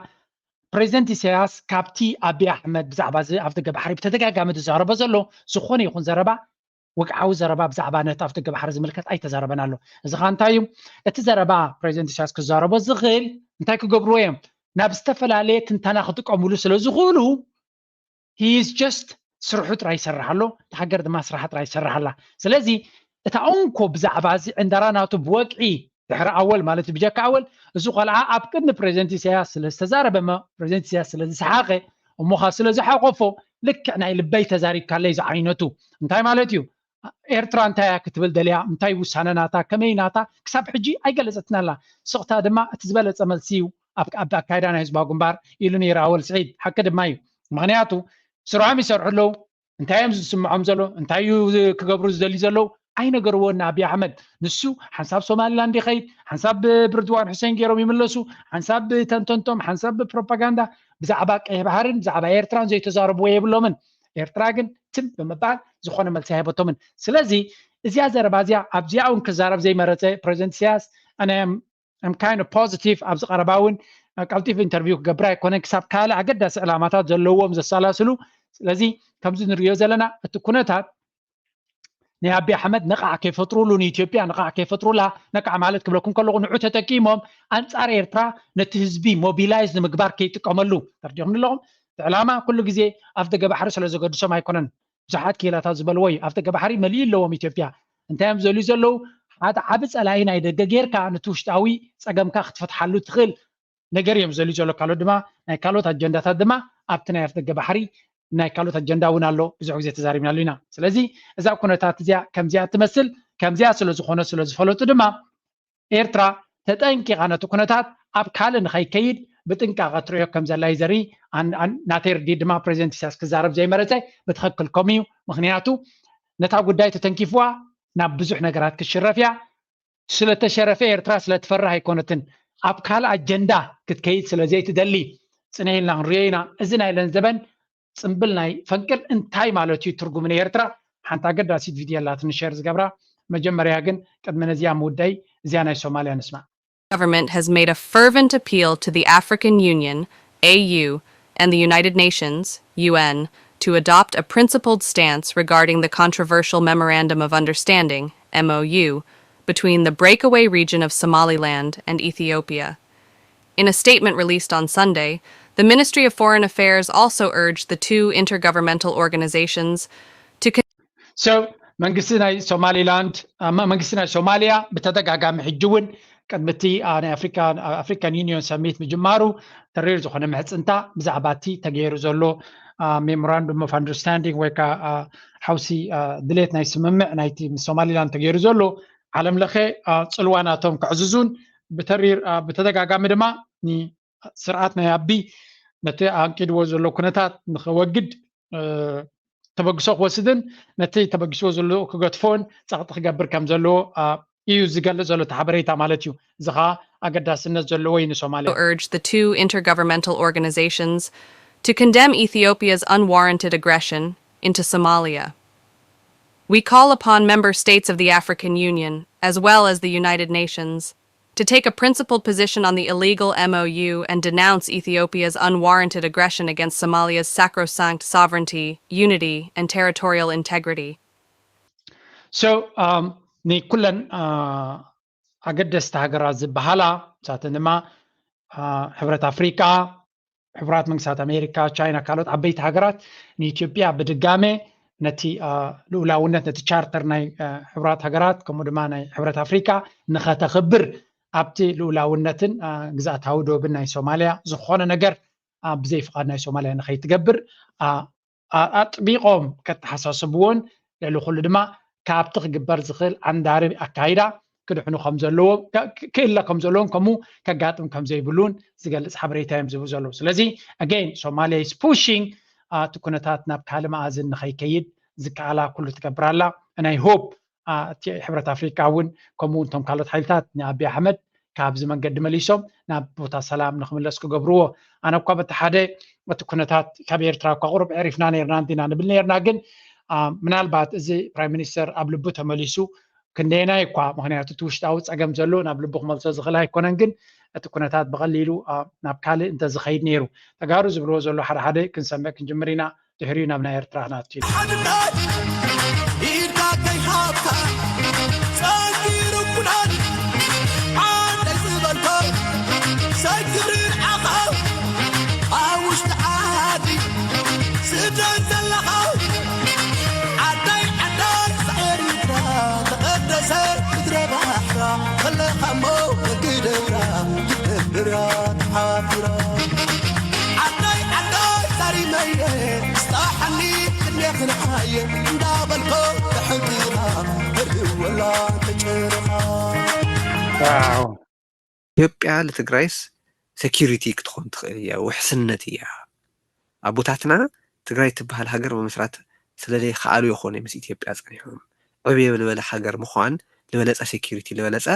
ፕሬዚደንት ኢሳያስ ካብቲ ኣብይ ኣሕመድ ብዛዕባ እዚ ኣፍደገ ባሕሪ ብተደጋጋሚ ዝዛረቦ ዘሎ ዝኾነ ይኹን ዘረባ ወግዓዊ ዘረባ ብዛዕባ ነቲ ኣፍደገ ባሕሪ ዝምልከት ኣይተዛረበን ኣሎ። እዚ ከዓ እንታይ እዩ? እቲ ዘረባ ፕሬዚደንት ኢሳያስ ክዛረቦ ዝኽእል እንታይ ክገብርዎ እዮም? ናብ ዝተፈላለየ ትንተና ክጥቀምሉ ስለ ዝኽእሉ he is just ስርሑ ጥራይ ይሰርሕ ኣሎ፣ እታ ሃገር ድማ ስራሓ ጥራይ ይሰርሕ ኣላ። ስለዚ እታ እንኮ ብዛዕባ እዚ ዕንደራ ናቱ ብወግዒ ድሕሪ ኣወል ማለት እዩ፣ ብጀካ ኣወል እዚ ቆልዓ ኣብ ቅድሚ ፕሬዚደንት ኢሳያስ ስለ ዝተዛረበ እሞ ፕሬዚደንት ኢሳያስ ስለ ዝሰሓቐ እሞ ኸዓ ስለ ዝሓቆፎ ልክዕ ናይ ልበይ ተዛሪብካለይ ዝዓይነቱ። እንታይ ማለት እዩ? ኤርትራ እንታይ እያ ክትብል ደልያ፣ እንታይ ውሳነ ናታ፣ ከመይ ናታ፣ ክሳብ ሕጂ ኣይገለጸትናላ። ስቕታ ድማ እቲ ዝበለጸ መልሲ እዩ ኣብ ኣካይዳ ናይ ህዝባዊ ግንባር ኢሉ ነይሩ ኣወል ስዒድ። ሓቂ ድማ እዩ። ምኽንያቱ ስርሖም ይሰርሑ ኣለዉ። እንታይ እዮም ዝስምዖም ዘሎ፣ እንታይ እዩ ክገብሩ ዝደልዩ ዘለዉ ኣይነገርዎን ንኣብይ ኣሕመድ። ንሱ ሓንሳብ ሶማሊላንድ ይኸይድ፣ ሓንሳብ ብርድዋን ሑሴን ገይሮም ይምለሱ፣ ሓንሳብ ብተንተንቶም፣ ሓንሳብ ብፕሮፓጋንዳ። ብዛዕባ ቀይሕ ባሕርን ብዛዕባ ኤርትራን ዘይተዛረብዎ የብሎምን። ኤርትራ ግን ትም ብምባል ዝኾነ መልሲ ኣይሃበቶምን። ስለዚ እዚኣ ዘረባ እዚኣ ኣብዚኣ እውን ክዛረብ ዘይመረጸ ፕሬዚደንት ኢሳያስ ኣነ I'm kind of positive ኣብዚ ቀረባ እውን ቀልጢፍ ኢንተርቪው ክገብር ኣይኮነን ክሳብ ካልእ ኣገዳሲ ዕላማታት ዘለዎም ዘሰላስሉ። ስለዚ ከምዚ ንሪኦ ዘለና እቲ ኩነታት ናይ ኣቢ ኣሕመድ ነቃዕ ከይፈጥሩሉ ንኢትዮጵያ ነቃዕ ከይፈጥሩላ ነቃዕ ማለት ክብለኩም ከለኹ ንዑ ተጠቂሞም ኣንጻር ኤርትራ ነቲ ህዝቢ ሞቢላይዝ ንምግባር ከይጥቀመሉ ተርዲኹም ኣለኹም። እቲ ዕላማ ኩሉ ግዜ ኣፍ ደገ ባሕሪ ስለ ዘገድሶም ኣይኮነን። ብዙሓት ክኢላታት ዝበልዎ እዩ። ኣፍ ደገ ባሕሪ መሊኡ ኣለዎም ኢትዮጵያ። እንታይ እዮም ዘልዩ ዘለዉ? ሓደ ዓቢ ጸላኢ ናይ ደገ ጌርካ ነቲ ውሽጣዊ ጸገምካ ክትፈትሓሉ ትኽእል ነገር እዮም ዘልዩ ዘሎ። ካልኦት ድማ ናይ ካልኦት ኣጀንዳታት ድማ ኣብቲ ናይ ኣፍ ደገ ባሕሪ ናይ ካልኦት ኣጀንዳ እውን ኣሎ። ብዙሕ ግዜ ተዛሪብናሉ ኢና። ስለዚ እዛ ኩነታት እዚኣ ከምዚኣ ትመስል። ከምዚኣ ስለ ዝኾነ ስለ ዝፈለጡ ድማ ኤርትራ ተጠንቂቓ ነቲ ኩነታት ኣብ ካልእ ንኸይከይድ ብጥንቃቐ ትርእዮ ከም ዘላ እዩ ዘርኢ። ናተይ ርድኢት ድማ ፕሬዚደንት ኢሳያስ ክዛረብ ዘይመረጸ ብትኽክል ከምኡ እዩ። ምኽንያቱ ነታ ጉዳይ ተተንኪፍዋ ናብ ብዙሕ ነገራት ክትሽረፍ እያ። ስለተሸረፈ ኤርትራ ስለትፈርህ ኣይኮነትን። ኣብ ካልእ ኣጀንዳ ክትከይድ ስለ ዘይትደሊ ጽንሕ ኢልና ክንርእዮ ኢና። እዚ ናይ ለን ዘበን ጽምብል ናይ ፈንቅል እንታይ ማለት እዩ ትርጉም ንኤርትራ ሓንቲ ኣገዳሲት ቪድዮ ኣላትኒ ሸር ዝገብራ መጀመርያ ግን ቅድሚ ነዚኣ ምውዳይ እዚኣ ናይ ሶማልያ ንስማ። Government has made a fervent appeal to the African Union, A U, and the United Nations, U N, to adopt a principled stance regarding the controversial Memorandum of Understanding, M O U, between the breakaway region of Somaliland and Ethiopia. In a statement released on Sunday, the Ministry of Foreign Affairs also urged the two intergovernmental organizations to So መንግስቲ ናይ ሶማሊላንድ መንግስቲ ናይ ሶማሊያ ብተደጋጋሚ ሕጂ እውን ቅድሚ እቲ ናይ ኣፍሪካን ዩኒዮን ሰሚት ምጅማሩ ተሪር ዝኾነ ምሕፅንታ ብዛዕባ እቲ ተገይሩ ዘሎ memorandum of understanding ወይ ከዓ ሓውሲ ድሌት ናይ ስምምዕ ናይቲ ምስ ሶማሊላንድ ተገይሩ ዘሎ ዓለም ለኸ ፅልዋ ናቶም ከዕዝዙን ብተሪር ብተደጋጋሚ ድማ ስርዓት ናይ ኣቢ ነቲ ኣንቂድዎ ዘሎ ኩነታት ንኸወግድ ተበግሶ ክወስድን ነቲ ተበጊስዎ ዘሎ ክገድፎን ጸቕጢ ክገብር ከም ዘለዎ እዩ ዝገልጽ ዘሎ እቲ ሓበሬታ ማለት እዩ። እዚ ኸኣ ኣገዳስነት ዘለዎ እዩ ንሶማልያ። urge the two intergovernmental organizations to condemn Ethiopia's unwarranted aggression into Somalia. We call upon member states of the African Union, as well as the United Nations, to take a principled position on the illegal M O U and denounce Ethiopia's unwarranted aggression against Somalia's sacrosanct sovereignty, unity, and territorial integrity. So, um, ንኩለን ኣገደስቲ ሃገራት ዝበሃላ ንሳተን ድማ ሕብረት ኣፍሪቃ፣ ሕቡራት መንግስታት ኣሜሪካ፣ ቻይና፣ ካልኦት ዓበይቲ ሃገራት ንኢትዮጵያ ብድጋሜ ነቲ ልኡላውነት ነቲ ቻርተር ናይ ሕቡራት ሃገራት ከምኡ ድማ ናይ ሕብረት ኣፍሪካ ንኸተኽብር ኣብቲ ልኡላውነትን ግዝኣታዊ ዶብን ናይ ሶማልያ ዝኾነ ነገር ብዘይ ፍቓድ ናይ ሶማልያ ንኸይትገብር ኣጥቢቖም ከተሓሳስብዎን ልዕሊ ኩሉ ድማ ካብቲ ክግበር ዝኽእል ዓንዳሪ ኣካይዳ ክድሕኑ ከም ዘለዎ ክእለ ከም ዘለዎም ከምኡ ከጋጥም ከም ዘይብሉን ዝገልጽ ሓበሬታ እዮም ዝህቡ ዘለዉ። ስለዚ again ሶማልያ is pushing እቲ ኩነታት ናብ ካልእ መኣዝን ንኸይከይድ ዝከኣላ ኩሉ ትገብር ኣላ። ናይ ሆፕ እቲ ሕብረት ኣፍሪካ እውን ከምኡ እቶም ካልኦት ሓይልታት ንኣቢ ኣሕመድ ካብዚ መንገዲ መሊሶም ናብ ቦታ ሰላም ንክምለስ ክገብርዎ። ኣነ እኳ በቲ ሓደ እቲ ኩነታት ካብ ኤርትራ እኳ ቁሩብ ዕሪፍና ነርና እንዲና ንብል ነርና፣ ግን ምናልባት እዚ ፕራይም ሚኒስተር ኣብ ልቡ ተመሊሱ ክንደየናይ እኳ ምክንያቱ እቲ ውሽጣዊ ፀገም ዘሎ ናብ ልቡ ክመልሶ ዝኽእል ኣይኮነን፣ ግን እቲ ኩነታት ብቐሊሉ ናብ ካልእ እንተዝኸይድ ነይሩ ተጋሩ ዝብልዎ ዘሎ ሓደ ሓደ ክንሰምዕ ክንጅምር ኢና። ድሕሪኡ ናብ ናይ ኤርትራ ክነኣቱ ኢና። ሓድነት ኢድካ ከይሃብካ ጸጊሩ ኩናት ዓደይ ዝበልኮ ሰጊሩ ንዓኻ ኣብ ውሽጢ ዓዲ ስደት ዘለኻ ዓደይ ዓደይ ኤርትራ ተቐደሰ ምድረ ባሕራ ከለኻሞ መግደብራ ትገብራ ተሓፊራ ዓደይ ዓደይ ዛሪመየ ስጣሓኒ ክድሜ ክንዓየ እንዳበልኮ ተሕንቂኻ እርወላ ተጨረኻ ዋው። ኢትዮጵያ ንትግራይስ ሴኪሪቲ ክትኾን ትኽእል እያ፣ ውሕስነት እያ። ኣቦታትና ትግራይ ትበሃል ሃገር ምምስራት ስለዘይከኣሉ ይኾነ ምስ ኢትዮጵያ ጸኒሖም። ዕብየ ዝበለ ሃገር ምዃን ዝበለጸ ሴኪሪቲ ዝበለጸ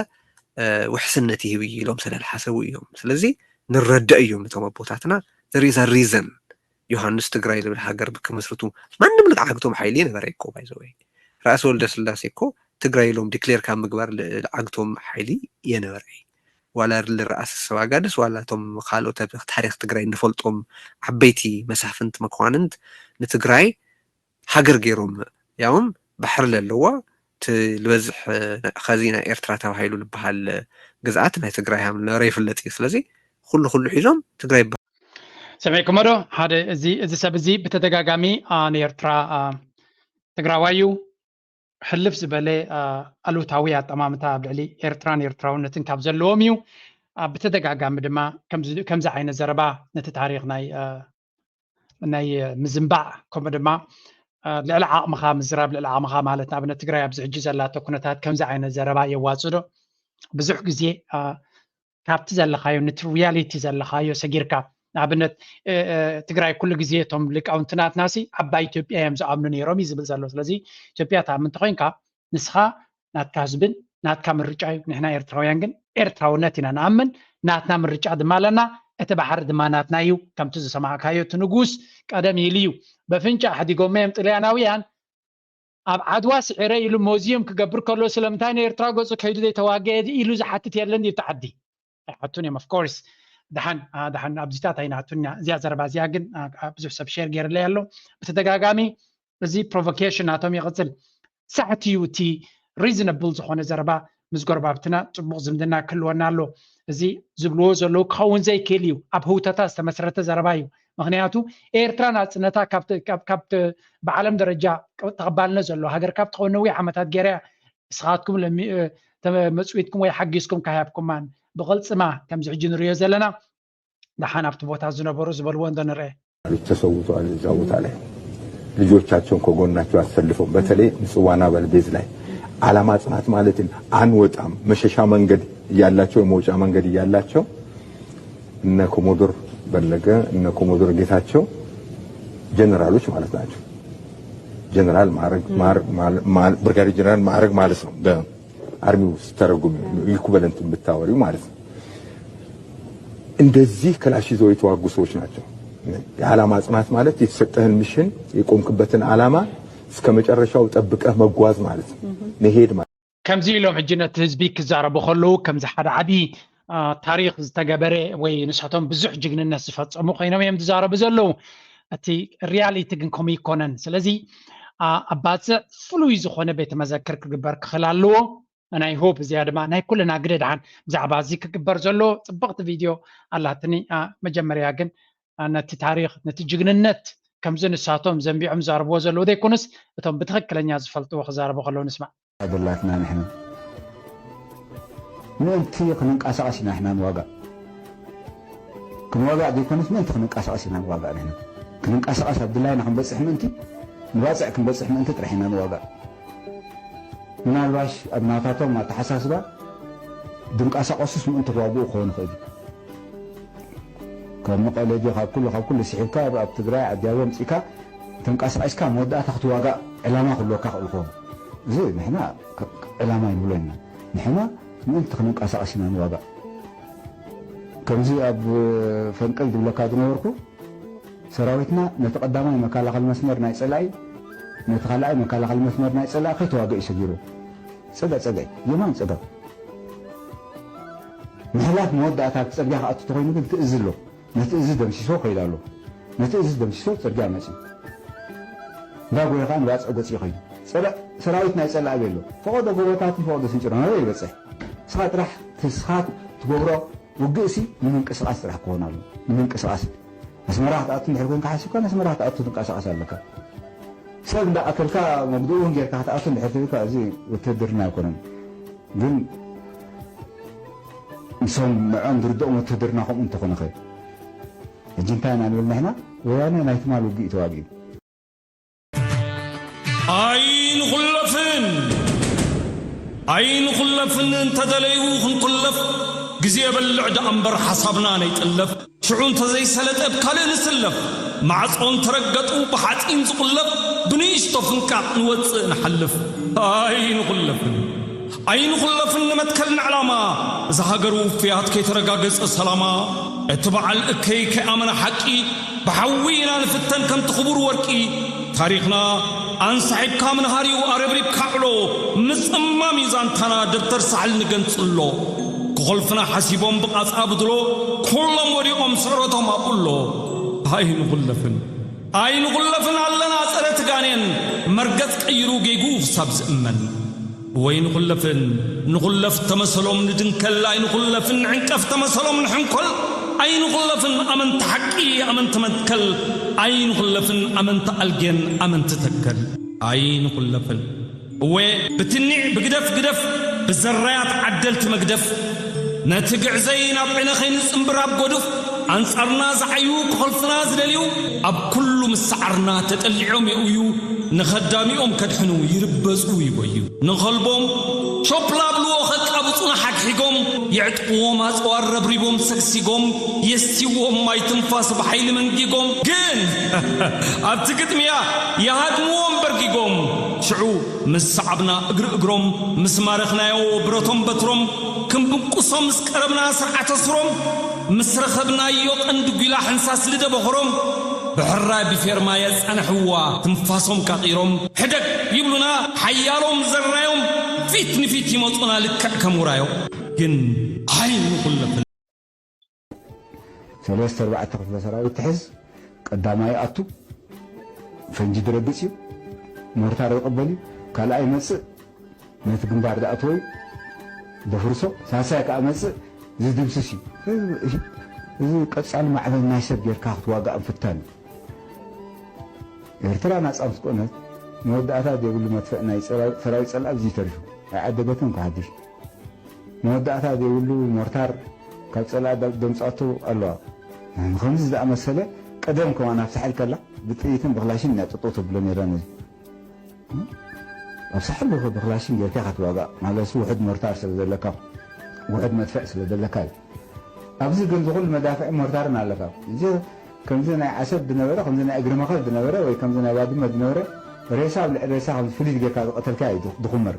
ውሕስነት ይህብ እዩ ኢሎም ስለዝሓሰቡ እዮም። ስለዚ ንረዳእ እዮም ነቶም ኣቦታትና። There is a reason ዮሃንስ ትግራይ ዝብል ሃገር ብክምስርቱ ማንም ልዓግቶም ሓይሊ የነበረ እኮ ባይዘወይ ራእሲ ወልደ ስላሴ እኮ ትግራይ ኢሎም ዲክሌር ካብ ምግባር ልዓግቶም ሓይሊ የነበረ ዋላ ርኣስ ሰብ ኣጋድስ ዋላ እቶም ካልኦት ኣብ ታሪክ ትግራይ እንፈልጦም ዓበይቲ መሳፍንት መኳንንት ንትግራይ ሃገር ገይሮም ያውም ባሕሪ ለለዋ እቲ ዝበዝሕ ከዚ ናይ ኤርትራ ተባሂሉ ዝበሃል ግዝኣት ናይ ትግራይ ሃም ነበረ ይፍለጥ እዩ ስለዚ ኩሉ ኩሉ ሒዞም ትግራይ ይበሃል ሰሚዕኩሞ ዶ ሓደ እዚ እዚ ሰብ እዚ ብተደጋጋሚ አ፣ ንኤርትራ አ፣ ትግራዋይ እዩ ሕልፍ ዝበለ አ፣ ኣሉታዊ ኣጠማምታ ኣብ ልዕሊ ኤርትራን ኤርትራውነትን ካብ ዘለዎም እዩ አ፣ ብተደጋጋሚ ድማ ከምዚ ከምዚ ዓይነት ዘረባ ነቲ ታሪክ ናይ አ፣ ናይ ምዝንባዕ ከምኡ ድማ አ፣ ልዕሊ ዓቕምኻ ምዝራብ ልዕሊ ዓቕምኻ ማለት ንኣብነት ትግራይ ኣብዚ ሕጂ ዘላቶ ኩነታት ከምዚ ዓይነት ዘረባ የዋፅእ ዶ ብዙሕ ግዜ አ፣ ካብቲ ዘለኻዮ ነቲ ሪያሊቲ ዘለኻዮ ሰጊርካ ንኣብነት እ፣ እ፣ ትግራይ ኩሉ ግዜ እቶም ሊቃውንቲ ናትናሲ ዓባይ ኢትዮጵያ እዮም ዝኣምኑ ነይሮም እዩ ዝብል ዘሎ ስለዚ ኢትዮጵያ ትኣምን እንተኮይንካ ንስኻ ናትካ ህዝብን ናትካ ምርጫ እዩ ንሕና ኤርትራውያን ግን ኤርትራውነት ኢና ንኣምን ናትና ምርጫ ድማ ኣለና እቲ ባሕሪ ድማ ናትና እዩ ከምቲ ዝሰማዕካዮ እቲ ንጉስ ቀደም ኢሉ እዩ በፍንጫ ኣሕዲጎሞ እዮም ጥልያናውያን ኣብ ዓድዋ ስዒረ ኢሉ ሞዚየም ክገብር ከሎ ስለምንታይ ንኤርትራ ገጹ ከይዱ ዘይተዋገ ኢሉ ዝሓትት የለን ድዩ ተዓዲ ኣይሓቱን እዮም of course ደሓን ደሓን ኣብዚታት ኣይናቱን እዚኣ ዘረባ እዚኣ ግን ብዙሕ ሰብ ሼር ገይርለይ ኣሎ ብተደጋጋሚ እዚ provocation ናቶም ይቕጽል ሳሕቲ እዩ እቲ reasonable ዝኾነ ዘረባ ምስ ጎረባብትና ጽቡቕ ዝምድና ክህልወና ኣሎ እዚ ዝብልዎ ዘለዉ ክኸውን ዘይክእል እዩ ኣብ ህውተታ ዝተመስረተ ዘረባ እዩ ምክንያቱ ኤርትራ ናጽነታ ካብቲ ብዓለም ደረጃ ተቐባልነት ዘለዎ ሃገር ካብ ትኸውን ነዊሕ ዓመታት ገይራ ንስኻትኩም መፅዊትኩም ወይ ሓጊዝኩም ካህያብኩማን ብቕልፅማ ከምዚ ሕጂ ንሪዮ ዘለና ደሓን ኣብቲ ቦታ ዝነበሩ ዝበልዎ እንዶ ንርአ ተሰውተዋል እዛ ቦታ ላይ ልጆቻቸውን ከጎናቸው አሰልፈው በተለይ ምጽዋና በልቤዝ ላይ አላማ ጽናት ማለትን አንወጣም መሸሻ መንገድ እያላቸው የመውጫ መንገድ እያላቸው እነ ኮሞዶር በለገ እነ ኮሞዶር ጌታቸው ጀነራሎች ማለት ናቸው። ጀነራል ማዕረግ ብርጋዴር ጀነራል ማዕረግ ማለት ነው። በአርሚው ስተረጉም ኢኩቨለንት ብታወሪው ማለት ነው። እንደዚህ ክላሽ ይዘው የተዋጉ ሰዎች ናቸው። የዓላማ ጽናት ማለት የተሰጠህን ሚሽን የቆምክበትን ዓላማ እስከ መጨረሻው ጠብቀህ መጓዝ ማለት ነው። መሄድ ማለት ከምዚ ኢሎም ሕጂ ነቲ ህዝቢ ክዛረቡ ከለዉ ከምዚ ሓደ ዓብዪ ታሪክ ዝተገበረ ወይ ንሳቶም ብዙሕ ጅግንነት ዝፈፀሙ ኮይኖም እዮም ዝዛረቡ ዘለዉ። እቲ ሪያሊቲ ግን ከምኡ ይኮነን። ስለዚ ኣባፅዕ ፍሉይ ዝኾነ ቤተ መዘክር ክግበር ክኽእል ኣለዎ። ናይ ሆፕ እዚኣ ድማ ናይ ኩልና ግደ ድሓን ብዛዕባ እዚ ክግበር ዘሎ ፅብቕቲ ቪድዮ ኣላትኒ። መጀመርያ ግን ነቲ ታሪክ ነቲ ጅግንነት ከምዚ ንሳቶም ዘንቢዖም ዝዛረብዎ ዘለዉ ዘይኮኑስ እቶም ብትኽክለኛ ዝፈልጥዎ ክዛረቡ ከለዉ ንስማዕ። ደላትና ንሕና ምእንቲ ክንንቀሳቐስ ኢና ንሕና ንዋጋእ ክንዋጋእ ዘይኮነስ ምእንቲ ክንንቀሳቐስ ኢና ንዋጋእ ንሕና ክንንቀሳቐስ ኣብ ድላይና ክንበፅሕ ምእንቲ ንባፅዕ ክንበፅሕ ምእንቲ ጥራሕ ኢና ንዋጋእ ምናልባሽ ኣብ ናታቶም ኣተሓሳስባ ድንቀሳቐሱስ ምእንቲ ክዋግኡ ክኾኑ ይኽእል እዩ ካብ መቐለ ድዮ ካብ ኩሉ ካብ ኩሉ ስሒብካ ኣብ ትግራይ ዓዲ ኣበባ ኣምፂእካ ተንቀሳቒስካ መወዳእታ ክትዋጋእ ዕላማ ክህልወካ ክእል ክኸውን እዚ ንሕና ዕላማ ይንብሎ ኢና ንሕና ምእንቲ ክንንቀሳቐስ ኢና ንዋጋእ ከምዚ ኣብ ፈንቅል ዝብለካ ዝነበርኩ ሰራዊትና ነቲ ቀዳማይ መከላኸሊ መስመር ናይ ፀላኢ ነቲ ካልኣይ መከላኸሊ መስመር ናይ ፀላኢ ከይተዋገ እዩ ሰጊሩ ፀገ ፀገ የማን ፀገም ምሕላፍ መወዳእታ ኣብቲ ፅርግያ ክኣቱ ተኮይኑ ግን ትእዚ ኣሎ ነቲ እዚ ደምሲሶ ከይዳ ኣሎ ነቲ እዚ ደምሲሶ ፅርግያ መፂ እንዳጎየ ከዓ ንባፅዕ ገፂ ከይዱ ሰራዊት ናይ ፀላኢ ኣሎ ፈቐዶ ጎቦታት ፈቐዶ ስንጭሮ ናበይ ይበፅሕ ንስኻ ጥራሕ ተስኻ ትገብሮ ውግእሲ ንምንቅስቃስ ጥራሕ ክኾን ኣሎ ንምንቅስቃስ ኣስመራ ክትኣቱ እንድሕር ኮንካ ሓሲብካ ኣስመራ ክትኣቱ ትንቀሳቀስ ኣለካ ሰብ እንዳቀተልካ መግድኡ እውን ጌርካ ክትኣቱ እንድሕር ትብልካ እዚ ውትድርና ኣይኮነን ግን ንሶም ንዕኦም ዝርድኦም ውትድርና ከምኡ እንተኾነ ኸ ሕጂ እንታይ ኢና ንብል ንሕና ወያነ ናይ ትማል ውግእ እዩ ተዋጊኡ። ኣይንኹለፍን! ኣይንኹለፍን! እንተደለዩ ክንኩለፍ፣ ግዜ የበልዕ ደኣ እምበር ሓሳብና ነይጥለፍ። ሽዑ እንተዘይሰለጠ ብ ካልእ ንስለፍ። ማዕጾ እንተረገጡ ብሓጺን ዝቑለፍ፣ ብንእሽቶ ፍንቃቕ ንወጽእ ንሓልፍ። ኣይንኹለፍን! ኣይንኹለፍን ንመትከል ንዕላማ፣ እዛ ሃገር ውፍያት ከይተረጋገጸ ሰላማ፣ እቲ በዓል እከይ ከይኣመነ ሓቂ፣ ብሓዊ ኢና ንፍተን ከምቲ ክቡር ወርቂ። ታሪኽና ኣንሳሒብካ ምንሃር እዩ ኣረብሪብካ ዕሎ፣ ምጽማም እዩ ዛንታና ደብተር ሳሕል ንገንጽሎ። ክኾልፍና ሓሲቦም ብቓጻ ብድሎ፣ ኩሎም ወዲቖም ስዕረቶም ኣብኡ ኣሎ። ኣይንኹለፍን! ኣይንኹለፍን ኣለና ጸረ ትጋኔን፣ መርገጽ ቀይሩ ጌጉ ክሳብ ዝእመን። ወይንኹለፍን! ንኹለፍ ተመሰሎም ንድንከል፣ ኣይንኹለፍን! ንዕንቀፍ ተመሰሎም ንሕንኮል፣ ኣይንኹለፍን! ኣመንቲ ሓቂ፣ ኣመንቲ መትከል፣ ኣይንኹለፍን! ኣመንቲ ኣልጌን፣ ኣመንቲ ተከል፣ ኣይንኹለፍን! እወ፣ ብትኒዕ ብግደፍ ግደፍ፣ ብዘራያት ዓደልቲ መግደፍ፣ ነቲ ግዕዘይ ናብ ዕነኸይ ንጽንብር ኣብ ጎድፍ፣ ኣንጻርና ዝዓዩ ክኾልፍና ዝደልዩ፣ ኣብ ኩሉ ምስዓርና ተጠሊዖም የእውዩ፣ ንኸዳሚኦም ከድሕኑ ይርበጹ ይጎዩ። ንኸልቦም ሾፕ ላብልዎ ከቃብጹና ሓግሒጎም፣ የዕጥቕዎም ኣጽዋር ረብሪቦም ሰግሲጎም፣ የስይዎም ማይ ትንፋስ ብሓይሊ መንጊጎም። ግን ኣብቲ ግጥምያ ይሃድምዎም በርጊጎም። ሽዑ ምስ ሰዓብና እግሪ እግሮም፣ ምስ ማረኽናዮ ብረቶም በትሮም፣ ክንብንቁሶም ምስ ቀረብና ስርዓተ ስሮም፣ ምስ ረኸብናዮ ቀንዲ ጒላ ሕንሳስ ልደ በኽሮም፣ ብሕራይ ብፌርማ የጸንሕዋ ትንፋሶም ካቒሮም፣ ሕደግ ይብሉና ሓያሎም ዘራዮም፣ ፊት ንፊት ይመጹና ልክዕ ከም ውራዮም። ግን ኣይንኹለፍን! ሰለስተ ኣርባዕተ ክፍለ ሰራዊት ትሕዝ፣ ቀዳማይ ኣቱ ፈንጂ ድረግጽ እዩ፣ ሞርታር ይቕበል እዩ፣ ካልኣይ መጽእ ነቲ ግንባር ዝኣተወ እዩ ደፍርሶ፣ ሳልሳይ ከኣ መጽእ ዝድምስስ እዩ። እዚ ቀጻሊ ማዕበል ናይ ሰብ ጌርካ ክትዋጋእ ምፍታን እዩ። ኤርትራ ናጻ ምስ ኮነት፣ መወዳእታ ዘይብሉ መድፍዕ ናይ ሰራዊት ጸላኢ ኣብዚ ተሪፉ። ኣይዓደገትን እኳ ሓድሽ። መወዳእታ ዘይብሉ ሞርታር ካብ ጸላኢ ደ-፣ ደምጻቶ ኣለዋ። ንኸምዚ ዝኣመሰለ ቀደም ከማን ኣብ ሳሕል ከላ ብጥይትን ብክላሽን ኢና ጠጠው ተብሎ ነይራ ነዚ። ኣብ ሳሕል ብክ-፣ ብክላሽን ጌርካ ኢኻ ትዋጋእ። ማለት ውሑድ ሞርታር ስለ ዘለካ፣ ውሑድ መድፍዕ ስለ ዘለካ እዩ። ኣብዚ ግን ዝኹሉ መዳፍዕ ሞርታርን ኣለካ። እዚ ከምዚ ናይ ዓሰብ ዝነበረ፣ ከምዚ ናይ እግሪ መኸል ዝነበረ ወይ ከምዚ ናይ ባድመ ዝነበረ ሬሳ ኣብ ልዕሊ ሬሳ ከምዚ ፍልይ ጌርካ ዝቐተልካ እዩ ድ-፣ ድኹመር።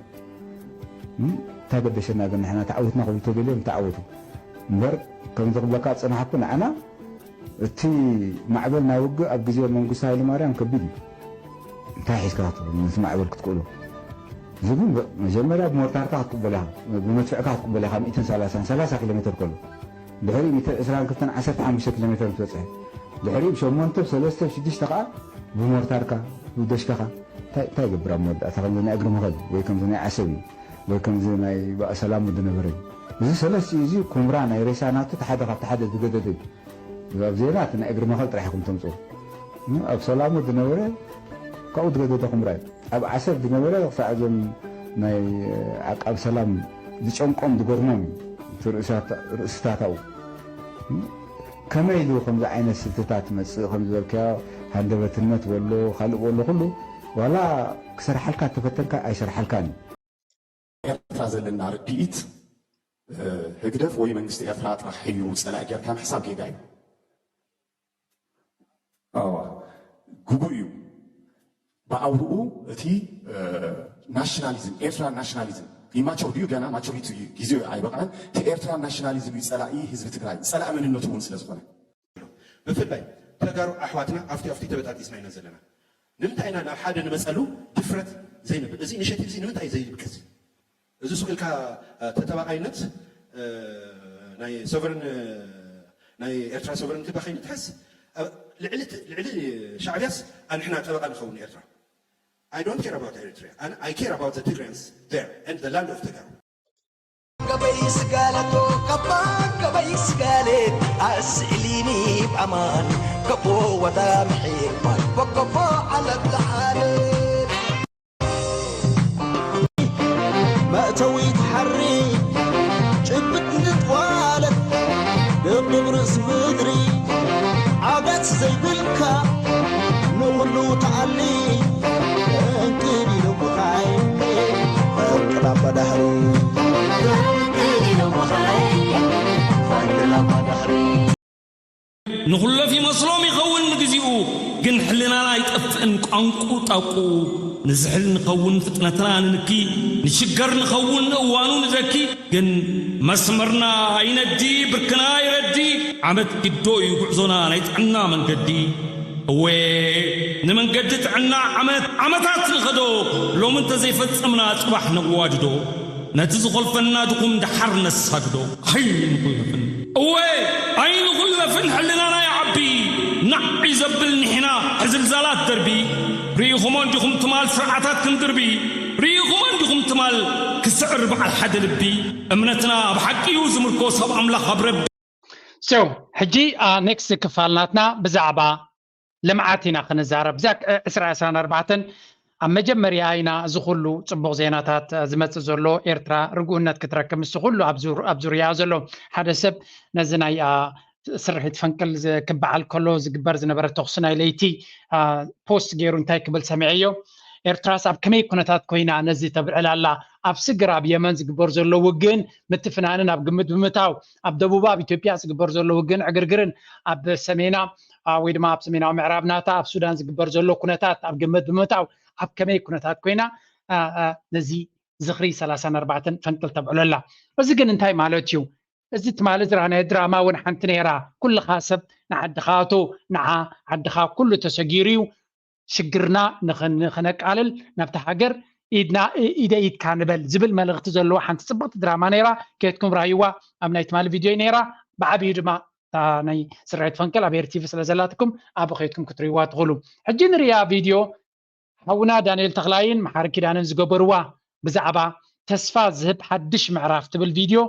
እም፣ እንታይ ገደሸና ግን ንሕና ተዓዊትና ክብሉ ተደልዮም ተዓወቱ። እምበር ከምዚ ክብለካ ዝጸናሕኩ ንዓና እቲ ማዕበል ናይ ውግእ ኣብ ግዜ መንግስቱ ሃይለማርያም ከቢድ እዩ። እንታይ ሒዝካ ክትብል ነቲ ማዕበል ክትክእሎ? እዚ ግን ብ-፣ መጀመርያ ብሞርታርካ ክትቅበል ኢኻ፣ ብመድፍዕካ ክትቅበል ኢኻ፣ ሚእትን ሰላሳን፣ ሰላሳ ኪሎ ሜትር ከሎ። ድሕሪኡ ሚእትን ዕስራን ክልተን፣ ዓሰርተ ሓሙሽተ ኪሎ ሜትር ምስ በጽሐ። ድሕሪኡ ብ ሸሞንተ፣ ብ ሰለስተ፣ ብ ሽዱሽተ ከኣ ብሞርታርካ፣ ብደሽካኻ። እንታይ፣ እንታይ ይገብር ኣብ መወዳእታ ከምዚ ናይ እግሪ መኸል ወይ ከምዚ ናይ ዓሰብ እዩ ወይ ከምዚ ናይ ባእ ሰላሙ ዝነበረ እዩ። እዚ ሰለስቲኡ እዚ ኩምራ ናይ ሬሳ ናቱ እቲ ሓደ ካብቲ ሓደ ዝገደደ እዩ። ኣብ ዜና እቲ ናይ እግሪ መኸል ጥራሕ ኢኹም ተምጽኡ። እም፣ ኣብ ሰላሙ ዝነበረ ካብኡ ዝገደደ ኩምራ እዩ። ኣብ ዓሰብ ዝነበረ ክሳዕ እዞም ናይ ዓቃብ ሰላም ዝጨንቆም ዝገርሞም እዩ። እቲ ርእሳት-፣ ርእስታታኡ። እም፣ ከመይ ኢሉ ከምዚ ዓይነት ስልትታት መጽእ ከም ዝበልካዮ ሃንደበትነት ወሎ፣ ካልእ ወሎ ኩሉ ዋላ ክሰርሓልካ ተፈተንካ ኣይሰርሓልካን እዩ። ኤርትራ ዘለና ርድኢት፣ እ፣ ህግደፍ ወይ መንግስቲ ኤርትራ ጥራሕ እዩ ጸላኢ ጌርካ ምሕሳብ ጌጋ እዩ። ኣዋ፣ ግጉእ እዩ። ብኣውርኡ እቲ፣ እ፣ ናሽናሊዝም፣ ኤርትራ ናሽናሊዝም ይማቸው ድዩ? ገና ማቹሪቲ ግዜኡ ኣይበቕዐን። እቲ ኤርትራ ናሽናሊዝም እዩ ጸላኢ ህዝቢ ትግራይ፣ ጸላኢ መንነቱ እውን ስለ ዝኾነ። ብፍላይ ተጋሩ ኣሕዋትና ኣብቲ ኣብቲ ተበጣጢስና ኢና ዘለና። ንምንታይ ኢና ናብ ሓደ ንመጸሉ ድፍረት ዘይንብል? እዚ ኢኒሼቲቭ እዚ ንምንታይ እዩ ዘይድቅስ? እዚ ሱቕ ኢልካ፣ እ፣ ተጠባቓይነት፣ እ፣ ናይ ሶቨርን፣ እ፣ ናይ ኤርትራ ሶቨርንቲ ባኸይኑ ትሕዝ፣ እ፣ ልዕሊ፣ ልዕሊ ሻዕብያስ ኣንሕና ጠበቓ ንኸውን ኤርትራ። I don't care about Eritrea. And I care about the Tigrayans there and the land of Tigray. ገበይ ስጋለቶ ካባ ገበይ ስጋሌ ኣስዕሊኒ ብኣማን ከቦ ወዳ ምሒር በከቦ ዓለም ለሓለ መእተዊት ሓሪ ጭብጥ ንጥዋለት ደብርስ ምድሪ ዓጋት ዘይብልካ ተኣሊ እንቅድ ኢሉ ቦታይ እንቅላባ ዳህሪ እንቅድ ኢሉ ቦታይ እንቅላባ ዳህሪ ንኹለፍ ይመስሎም ይኸውን ንግዚኡ፣ ግን ሕልናና ኣይጠፍእን ቋንቁ ጣቁ። ንዝሕል ንኸውን ፍጥነትና ንንኪ፣ ንሽገር ንኸውን እዋኑ ንደኪ። ግን መስመርና ኣይነዲ፣ ብርክና ኣይረዲ። ዓመት ግዶ እዩ ጉዕዞና ናይ ጥዕና መንገዲ። እወ ንመንገዲ ጥዕና ዓመት ዓመታት ንኸዶ፣ ሎሚ እንተዘይፈጸምና ጽባሕ ነዋድዶ። ነቲ ዝኾልፈና ድኹም ደሓር ነሳግዶ። ኣይንኹለፍን እወ ኣይንኹለፍን ሕልናና ይዓቢ። ናዕ ዘብል ንሕና ሕዝልዛላት ደርቢ። ርኢኹሞ እንዲኹም ትማል ስርዓታት ክንድርቢ። ርኢኹሞ እንዲኹም ትማል ክስዕር በዓል ሓደ ልቢ። እምነትና ኣብ ሓቂ እዩ ዝምርኮስ ኣብ ኣምላኽ ኣብ ረቢ። So ሕጂ ኔክስት ክፋል ናትና ብዛዕባ ልምዓት ኢና ክንዛረብ። እዚኣ ዕስራ ዕስራን ኣርባዕተን ኣብ መጀመርያ ኢና እዚ ኩሉ ፅቡቕ ዜናታት ዝመፅእ ዘሎ። ኤርትራ ርጉእነት ክትረክብ ምስ ኩሉ ኣብ ዙርያ ዘሎ ሓደ ሰብ ነዚ ናይ ስርሒት ፈንቅል ክበዓል ከሎ ዝግበር ዝነበረ ተኹሲ ናይ ለይቲ ፖስት ገይሩ እንታይ ክብል ሰሚዐዮ? ኤርትራስ ኣብ ከመይ ኩነታት ኮይና ነዚ ተብዕል ኣላ? ኣብ ስግር ኣብ የመን ዝግበር ዘሎ ውግእን ምትፍናንን ኣብ ግምት ብምታው ኣብ ደቡባ ኣብ ኢትዮጵያ ዝግበር ዘሎ ውግእን ዕግርግርን ኣብ ሰሜና ወይ ድማ ኣብ ሰሜናዊ ምዕራብ ናታ ኣብ ሱዳን ዝግበር ዘሎ ኩነታት ኣብ ግምት ብምታው ኣብ ከመይ ኩነታት ኮይና ነዚ ዝኽሪ ሰላሳን ኣርባዕተን ፈንቅል ተብዕሎ ኣላ? እዚ ግን እንታይ ማለት እዩ? እዚ ትማሊ ዝረኣናዮ ድራማ እውን ሓንቲ ነይራ። ኩልኻ ሰብ ንዓድኻ ኣቶ ንዓ ዓድኻ ኩሉ ተሰጊሩ እዩ። ሽግርና ንኸነቃልል ናብቲ ሃገር ኢደ ኢድካ ንበል ዝብል መልእኽቲ ዘለዎ ሓንቲ ፅብቕቲ ድራማ ነይራ። ከየትኩም ራህይዋ ኣብ ናይ ትማሊ ቪድዮ ነይራ። ብዓብዩ ድማ ናይ ስርዒት ፈንቅል ኣብ ኤርቲቪ ስለ ዘላትኩም ኣብ ከየትኩም ክትርእይዋ ትኽእሉ። ሕጂ ንርያ ቪድዮ ሓውና ዳንኤል ተኽላይን መሓሪ ኪዳንን ዝገበርዋ ብዛዕባ ተስፋ ዝህብ ሓድሽ ምዕራፍ ትብል ቪድዮ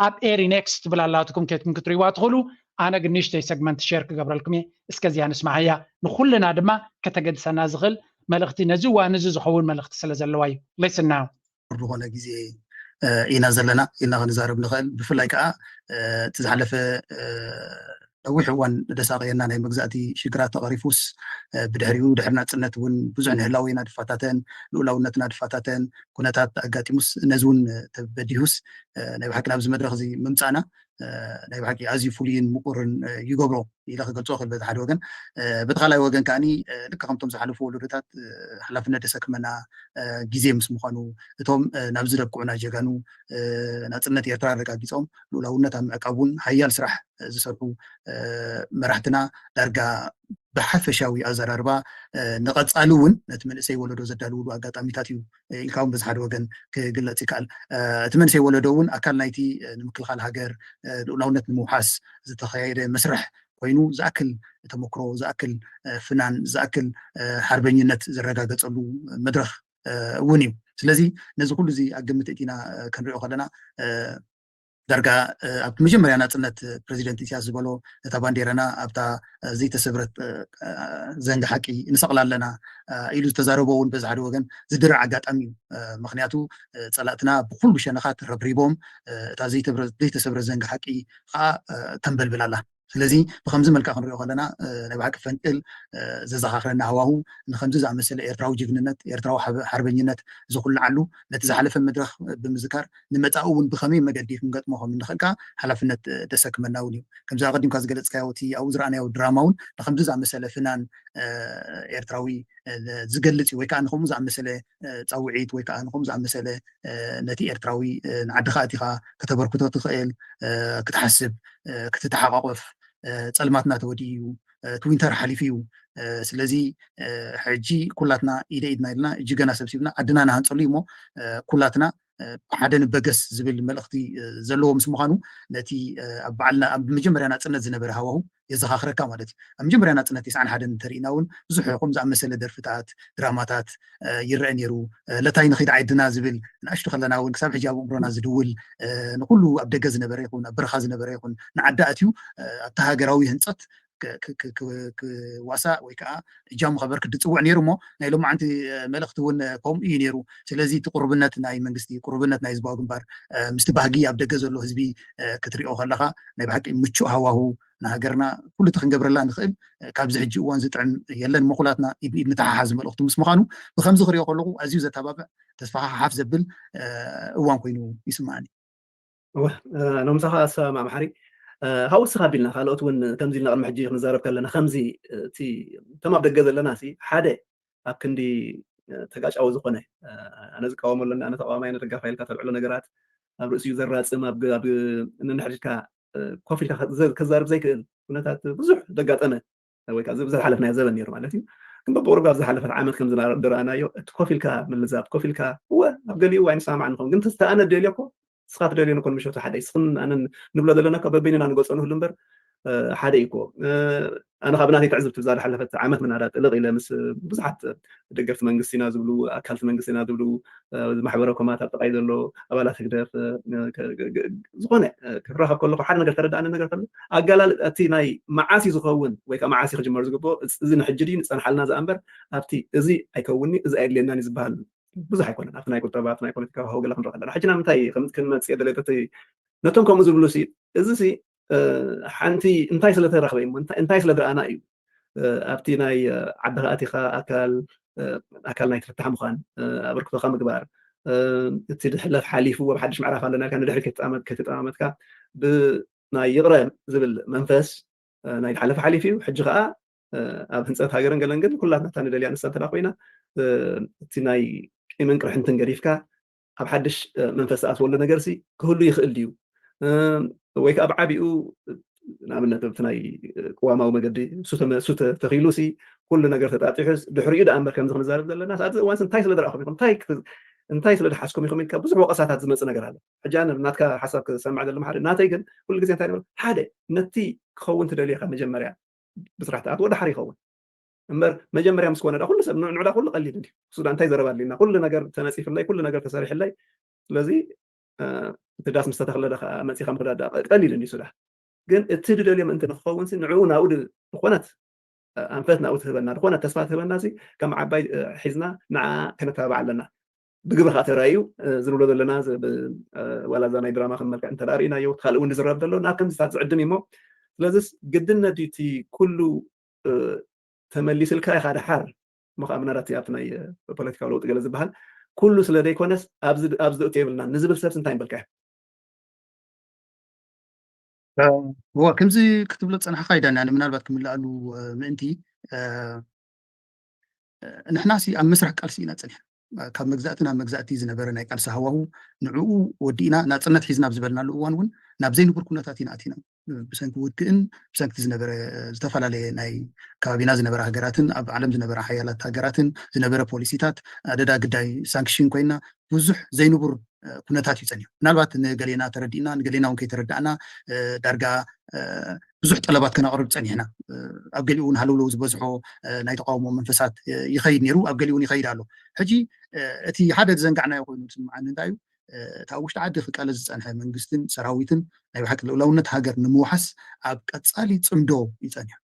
ኣብ ኤሪ ኔክስት ትብል ኣላትኩም ከትኩም ክትርእይዋ ትኽእሉ። ኣነ ግን ንእሽተይ ሰግመንት ሸር ክገብረልኩም እየ። እስከዚያ ንስማዓያ። ንኹልና ድማ ከተገድሰና ዝኽእል መልእኽቲ ነዚ እዋን እዚ ዝኸውን መልእኽቲ ስለ ዘለዋ እዩ። ሌስና ዝኾነ ግዜ ኢና ዘለና ኢልና ክንዛረብ ንኽእል። ብፍላይ ከዓ እቲ ዝሓለፈ ነዊሕ እዋን ደሳቀየና ናይ መግዛእቲ ሽግራት ተቐሪፉስ ብድሕሪኡ ድሕሪ ናፅነት እውን ብዙሕ ንህላዌና ድፋታተን ልኡላውነትና ድፋታተን ኩነታት ኣጋጢሙስ ነዚ እውን ተበዲሁስ ናይ ብሓቂ ናብዚ መድረክ እዚ ምምፃእና ናይ ብሓቂ ኣዝዩ ፍሉይን ምቁርን ይገብሮ ኢለ ክገልፆ ክእል በቲ ሓደ ወገን። በቲ ካልኣይ ወገን ከዓኒ ልክ ከምቶም ዝሓለፉ ወለዶታት ሓላፍነት ደሰክመና ግዜ ምስ ምዃኑ እቶም ናብዚ ደብቅዑና ጀጋኑ ናፅነት ኤርትራ ኣረጋጊፆም ልኡላውነት ኣብ ምዕቃብ እውን ሓያል ስራሕ ዝሰርሑ መራሕትና ዳርጋ ብሓፈሻዊ ኣዘራርባ ንቐፃሊ እውን ነቲ መንእሰይ ወለዶ ዘዳልውሉ ኣጋጣሚታት እዩ ኢልካ እውን በዚ ሓደ ወገን ክግለፅ ይከኣል። እቲ መንእሰይ ወለዶ እውን ኣካል ናይቲ ንምክልኻል ሃገር ልኡላውነት ንምውሓስ ዝተኸያየደ መስርሕ ኮይኑ ዝኣክል ተመክሮ ዝኣክል ፍናን ዝኣክል ሓርበኝነት ዝረጋገፀሉ መድረክ እውን እዩ። ስለዚ ነዚ ኩሉ እዚ ኣብ ግምት እቲና ክንሪኦ ከለና ዳርጋ ኣብቲ መጀመርያ ናፅነት ፕረዚደንት ኢሳያስ ዝበሎ ነታ ባንዴራና ኣብታ ዘይተሰብረት ዘንጊ ሓቂ ንሰቕላ ኣለና ኢሉ ዝተዛረቦ እውን በዚ ሓደ ወገን ዝድርዕ ኣጋጣሚ እዩ። ምክንያቱ ፀላእትና ብኩሉ ሸነኻት ረብሪቦም እታ ዘይተሰብረት ዘንጊ ሓቂ ከዓ ተንበልብል ኣላ። ስለዚ ብከምዚ መልክዕ ክንሪኦ ከለና ናይ ብሓቂ ፈንቅል ዘዘኻኽረና ሃዋሁ ንከምዚ ዝኣመሰለ ኤርትራዊ ጅግንነት ኤርትራዊ ሓርበኝነት ዝኹልዓሉ ነቲ ዝሓለፈ መድረኽ ብምዝካር ንመጻኢ እውን ብኸመይ መገዲ ክንገጥሞ ከም እንኽእል ከዓ ሓላፍነት ደሰክመና እውን እዩ። ከምዚ ኣቐዲምካ ዝገለጽካዮ እቲ ኣብኡ ዝረኣናዮ ድራማ እውን ንከምዚ ዝኣመሰለ ፍናን ኤርትራዊ ዝገልጽ እዩ ወይ ከዓ ንከምኡ ዝኣመሰለ ፃውዒት ወይ ከዓ ንከምኡ ዝኣመሰለ ነቲ ኤርትራዊ ንዓድኻ ኣቲኻ ከተበርክቶ ትኽእል ክትሓስብ ክትተሓቋቆፍ ፀልማትና ተወዲኡ እዩ እቲ ዊንተር ሓሊፉ እዩ ስለዚ ሕጂ ኩላትና ኢደ ኢድና ኢልና እጅገና ሰብሲብና ዓድና ንሃንፀሉ እሞ ኩላትና ብሓደ ንበገስ ዝብል መልእኽቲ ዘለዎ ምስ ምዃኑ ነቲ ኣብ ባዕልና ኣብ መጀመርያ ናፅነት ዝነበረ ሃዋሁ የዘኻኽረካ ማለት እዩ ኣብ መጀመርያ ናፅነት ተስዓን ሓደን እንተሪእና እውን ብዙሕ ከም ዝኣመሰለ ደርፍታት ድራማታት ይረአ ነይሩ ለታይ ንኺድ ዓድና ዝብል ንኣሽቱ ከለና እውን ክሳብ ሕጂ ኣብ እምሮና ዝድውል ንኩሉ ኣብ ደገ ዝነበረ ይኹን ኣብ በረኻ ዝነበረ ይኹን ንዓዲ ኣትዩ ኣብቲ ሃገራዊ ህንፀት ክዋሳእ ወይ ከዓ እጃሙ ከበርክት ዝፅውዕ ነይሩ እሞ ናይ ሎማዓንቲ መልእኽቲ እውን ከምኡ እዩ ነይሩ ስለዚ እቲ ቁርብነት ናይ መንግስቲ ቁርብነት ናይ ህዝባዊ ግንባር ምስቲ ባህጊ ኣብ ደገ ዘሎ ህዝቢ ክትሪኦ ከለካ ናይ ብሓቂ ምቹእ ሃዋሁ ንሃገርና ኩሉ እቲ ክንገብረላ ንኽእል። ካብዚ ሕጂ እዋን ዝጥዕም የለን። መኹላትና ኢድ ንተሓሓዝ መልእኽቱ ምስ ምዃኑ፣ ብከምዚ ክሪኦ ከለኹ ኣዝዩ ዘተባብዕ፣ ተስፋኻ ሓፍ ዘብል እዋን ኮይኑ ይስምዓኒ። እወ፣ ሎምሳኻ ኣሰማም ሓሪ፣ ሃው እስኻ ኣቢልና ካልኦት እውን ከምዚ ኢልና ቅድሚ ሕጂ ክንዛረብ ከለና፣ ከምዚ እቲ እቶም ኣብ ደገ ዘለና ሲ ሓደ ኣብ ክንዲ ተጋጫዊ ዝኾነ፣ ኣነ ዝቃወሞ ኣለኒ፣ ኣነ ተቃዋማይ፣ ኣነ ደጋፋይ ኢልካ ተልዕሎ ነገራት፣ ኣብ ርእሲኡ ዘራጽም፣ ኣብ ነንሕድካ ኮፍ ኢልካ ክዛርብ ዘይክእል ኩነታት ብዙሕ ዘጋጠመ ወይ ከዓ ዝሓለፍናዮ ዘበን ነይሩ ማለት እዩ። ግን በብቁሩብ ኣብ ዝሓለፈት ዓመት ከም ዝረኣናዮ እቲ ኮፍ ኢልካ ምልዛብ፣ ኮፍ ኢልካ እወ ኣብ ገሊኡ ኣይንሰማማዕ ንኸውን፣ ግን ተኣነ ደልዮ እኮ ንስኻ ትደልዮ ንኮን ምሸቱ ሓደ ስኽን ኣነን ንብሎ ዘለና እኮ በበይንና ንገጾ ንህሉ እምበር ሓደ እዩ እኮ። ኣነ ካብ ናተይ ትዕዝብቲ ብዛ ዝሓለፈት ዓመት ምናዳ ጥልቕ ኢለ ምስ ብዙሓት ደገፍቲ መንግስቲ ኢና ዝብሉ፣ ኣካልቲ መንግስቲ ኢና ዝብሉ፣ ማሕበረ ኮማት ኣብ ጥቃይ ዘሎ ኣባላት ህግደፍ፣ ዝኾነ ክራኸብ ከለኹ ሓደ ነገር ተረዳእኒ ነገር ከሎ ኣጋላል እቲ ናይ መዓስ እዩ ዝኸውን ወይ ከዓ መዓስ እዩ ክጅመር ዝግብኦ፣ እዚ ንሕጂ ድዩ ንፀንሓልና ዝኣ እምበር ኣብቲ እዚ ኣይከውንኒ እዚ ኣየድልየናን እዩ ዝበሃል ብዙሕ ኣይኮነን። ኣብቲ ናይ ቁጠባ ኣብቲ ናይ ፖለቲካ ሃው ገለ ክንርኢ ከለና ሕጂ ናብ ምንታይ ክንመፅእ የደለየት ነቶም ከምኡ ዝብሉ ሲ እዚ ሲ ሓንቲ እንታይ ስለተረኽበ እዩ እንታይ ስለዝረኣና እዩ ኣብቲ ናይ ዓድኻ ኣቲኻ ኣካል ኣካል ናይ ትፍታሕ ምዃን ኣበርክቶኻ ምግባር እቲ ድሕለፍ ሓሊፉ ኣብ ሓድሽ ምዕራፍ ኣለና ኢልካ ንድሕሪ ከይተጠማመትካ ብናይ ይቕረ ዝብል መንፈስ ናይ ዝሓለፈ ሓሊፉ እዩ ሕጂ ከዓ ኣብ ህንፀት ሃገርን ገለን ግን ኩላትና እታ ንደልያ ንሳ እንተዳ ኮይና እቲ ናይ ቂምን ቅርሕንትን ገዲፍካ ኣብ ሓድሽ መንፈስ ዝኣትወሉ ነገር ሲ ክህሉ ይኽእል ድዩ? ወይ ከዓ ብዓቢኡ ንኣብነት ኣብቲ ናይ ቅዋማዊ መገዲ እሱ ተኺሉ ሲ ኩሉ ነገር ተጣጢሑ ድሕሪኡ ደኣ እምበር ከምዚ ክንዛረብ ዘለና ኣብዚ እዋን እንታይ ስለ ዝረኣኹም ኢኹም እንታይ ስለ ዝሓዝኩም ኢኹም ኢልካ ብዙሕ ወቀሳታት ዝመፅእ ነገር ኣሎ። ሕጂ ኣነ ናትካ ሓሳብ ክሰምዕ ዘሎ ማሓሪ ናተይ ግን ኩሉ ግዜ እንታይ ንብል ሓደ ነቲ ክኸውን ትደልየካ መጀመርያ ብስራሕ ተኣትዎ ዳሓር ይኸውን እምበር መጀመርያ ምስ ኮነ ኩሉ ሰብ ንዕዳ ኩሉ ቀሊል እንዲ እሱ እንታይ ዘረባ ኣሊና ኩሉ ነገር ተነፂፍለይ ኩሉ ነገር ተሰሪሕለይ ስለዚ እቲ ዳስ ምስ ተተኽለ ከዓ መፂኻ ምክዳዳ ቀሊል እንዲ ሱዳ ግን እቲ ድደልዮ ምእንቲ ንክኸውን ንዕኡ ናብኡ ዝኾነት ኣንፈት ናብኡ ትህበና ዝኾነት ተስፋ ትህበና ከም ዓባይ ሒዝና ንዓ ከነተባብዓ ኣለና ብግብሪ ከዓ ተራእዩ ዝንብሎ ዘለና ዋላ እዛ ናይ ድራማ ከም መልክዕ እንተ ርኢናዮ ካልእ እውን ዝረብ ዘሎ ናብ ከምዚታት ዝዕድም እሞ ስለዚስ ግድነት ድዩ እቲ ኩሉ ተመሊስልካ ኢኻ ድሓር እሞ ከዓ ምናልባት ኣብቲ ናይ ፖለቲካዊ ለውጢ ገለ ዝበሃል ኩሉ ስለ ዘይኮነስ ኣብዚ ዝእቱ የብልና ንዝብል ሰብስ እንታይ ንበልካ እዋ ከምዚ ክትብሎ ዝፀናሕካ ይዳኒ ኣነ ምናልባት ክምልኣሉ ምእንቲ ንሕና ሲ ኣብ መስርሕ ቃልሲ ኢና ፀኒሕና ካብ መግዛእቲ ናብ መግዛእቲ ዝነበረ ናይ ቃልሲ ሃዋሁ ንዕኡ ወዲእና ናፅነት ሒዝና ኣብ ዝበልናሉ እዋን እውን ናብ ዘይንቡር ኩነታት ኢና ኣቲና ብሰንኪ ውግእን ብሰንኪ ዝነበረ ዝተፈላለየ ናይ ከባቢና ዝነበረ ሃገራትን ኣብ ዓለም ዝነበረ ሓያላት ሃገራትን ዝነበረ ፖሊሲታት ኣደዳ ግዳይ ሳንክሽን ኮይና ብዙሕ ዘይንቡር ኩነታት እዩ ፀኒሑ ምናልባት ንገሌና ተረዲእና ንገሌና እውን ከይተረዳእና ዳርጋ ብዙሕ ጠለባት ከነቕርብ ፀኒሕና ኣብ ገሊኡ እውን ሃለውለው ዝበዝሖ ናይ ተቃውሞ መንፈሳት ይኸይድ ነይሩ ኣብ ገሊኡ እውን ይኸይድ ኣሎ ሕጂ እቲ ሓደ ዝዘንጋዕናዮ ኮይኑ ዝስምዓኒ እንታይ እዩ እታ ውሽጢ ዓዲ ክቃለስ ዝፀንሐ መንግስትን ሰራዊትን ናይ ብሓቂ ልኡላውነት ሃገር ንምውሓስ ኣብ ቀፃሊ ፅምዶ ይፀንሕ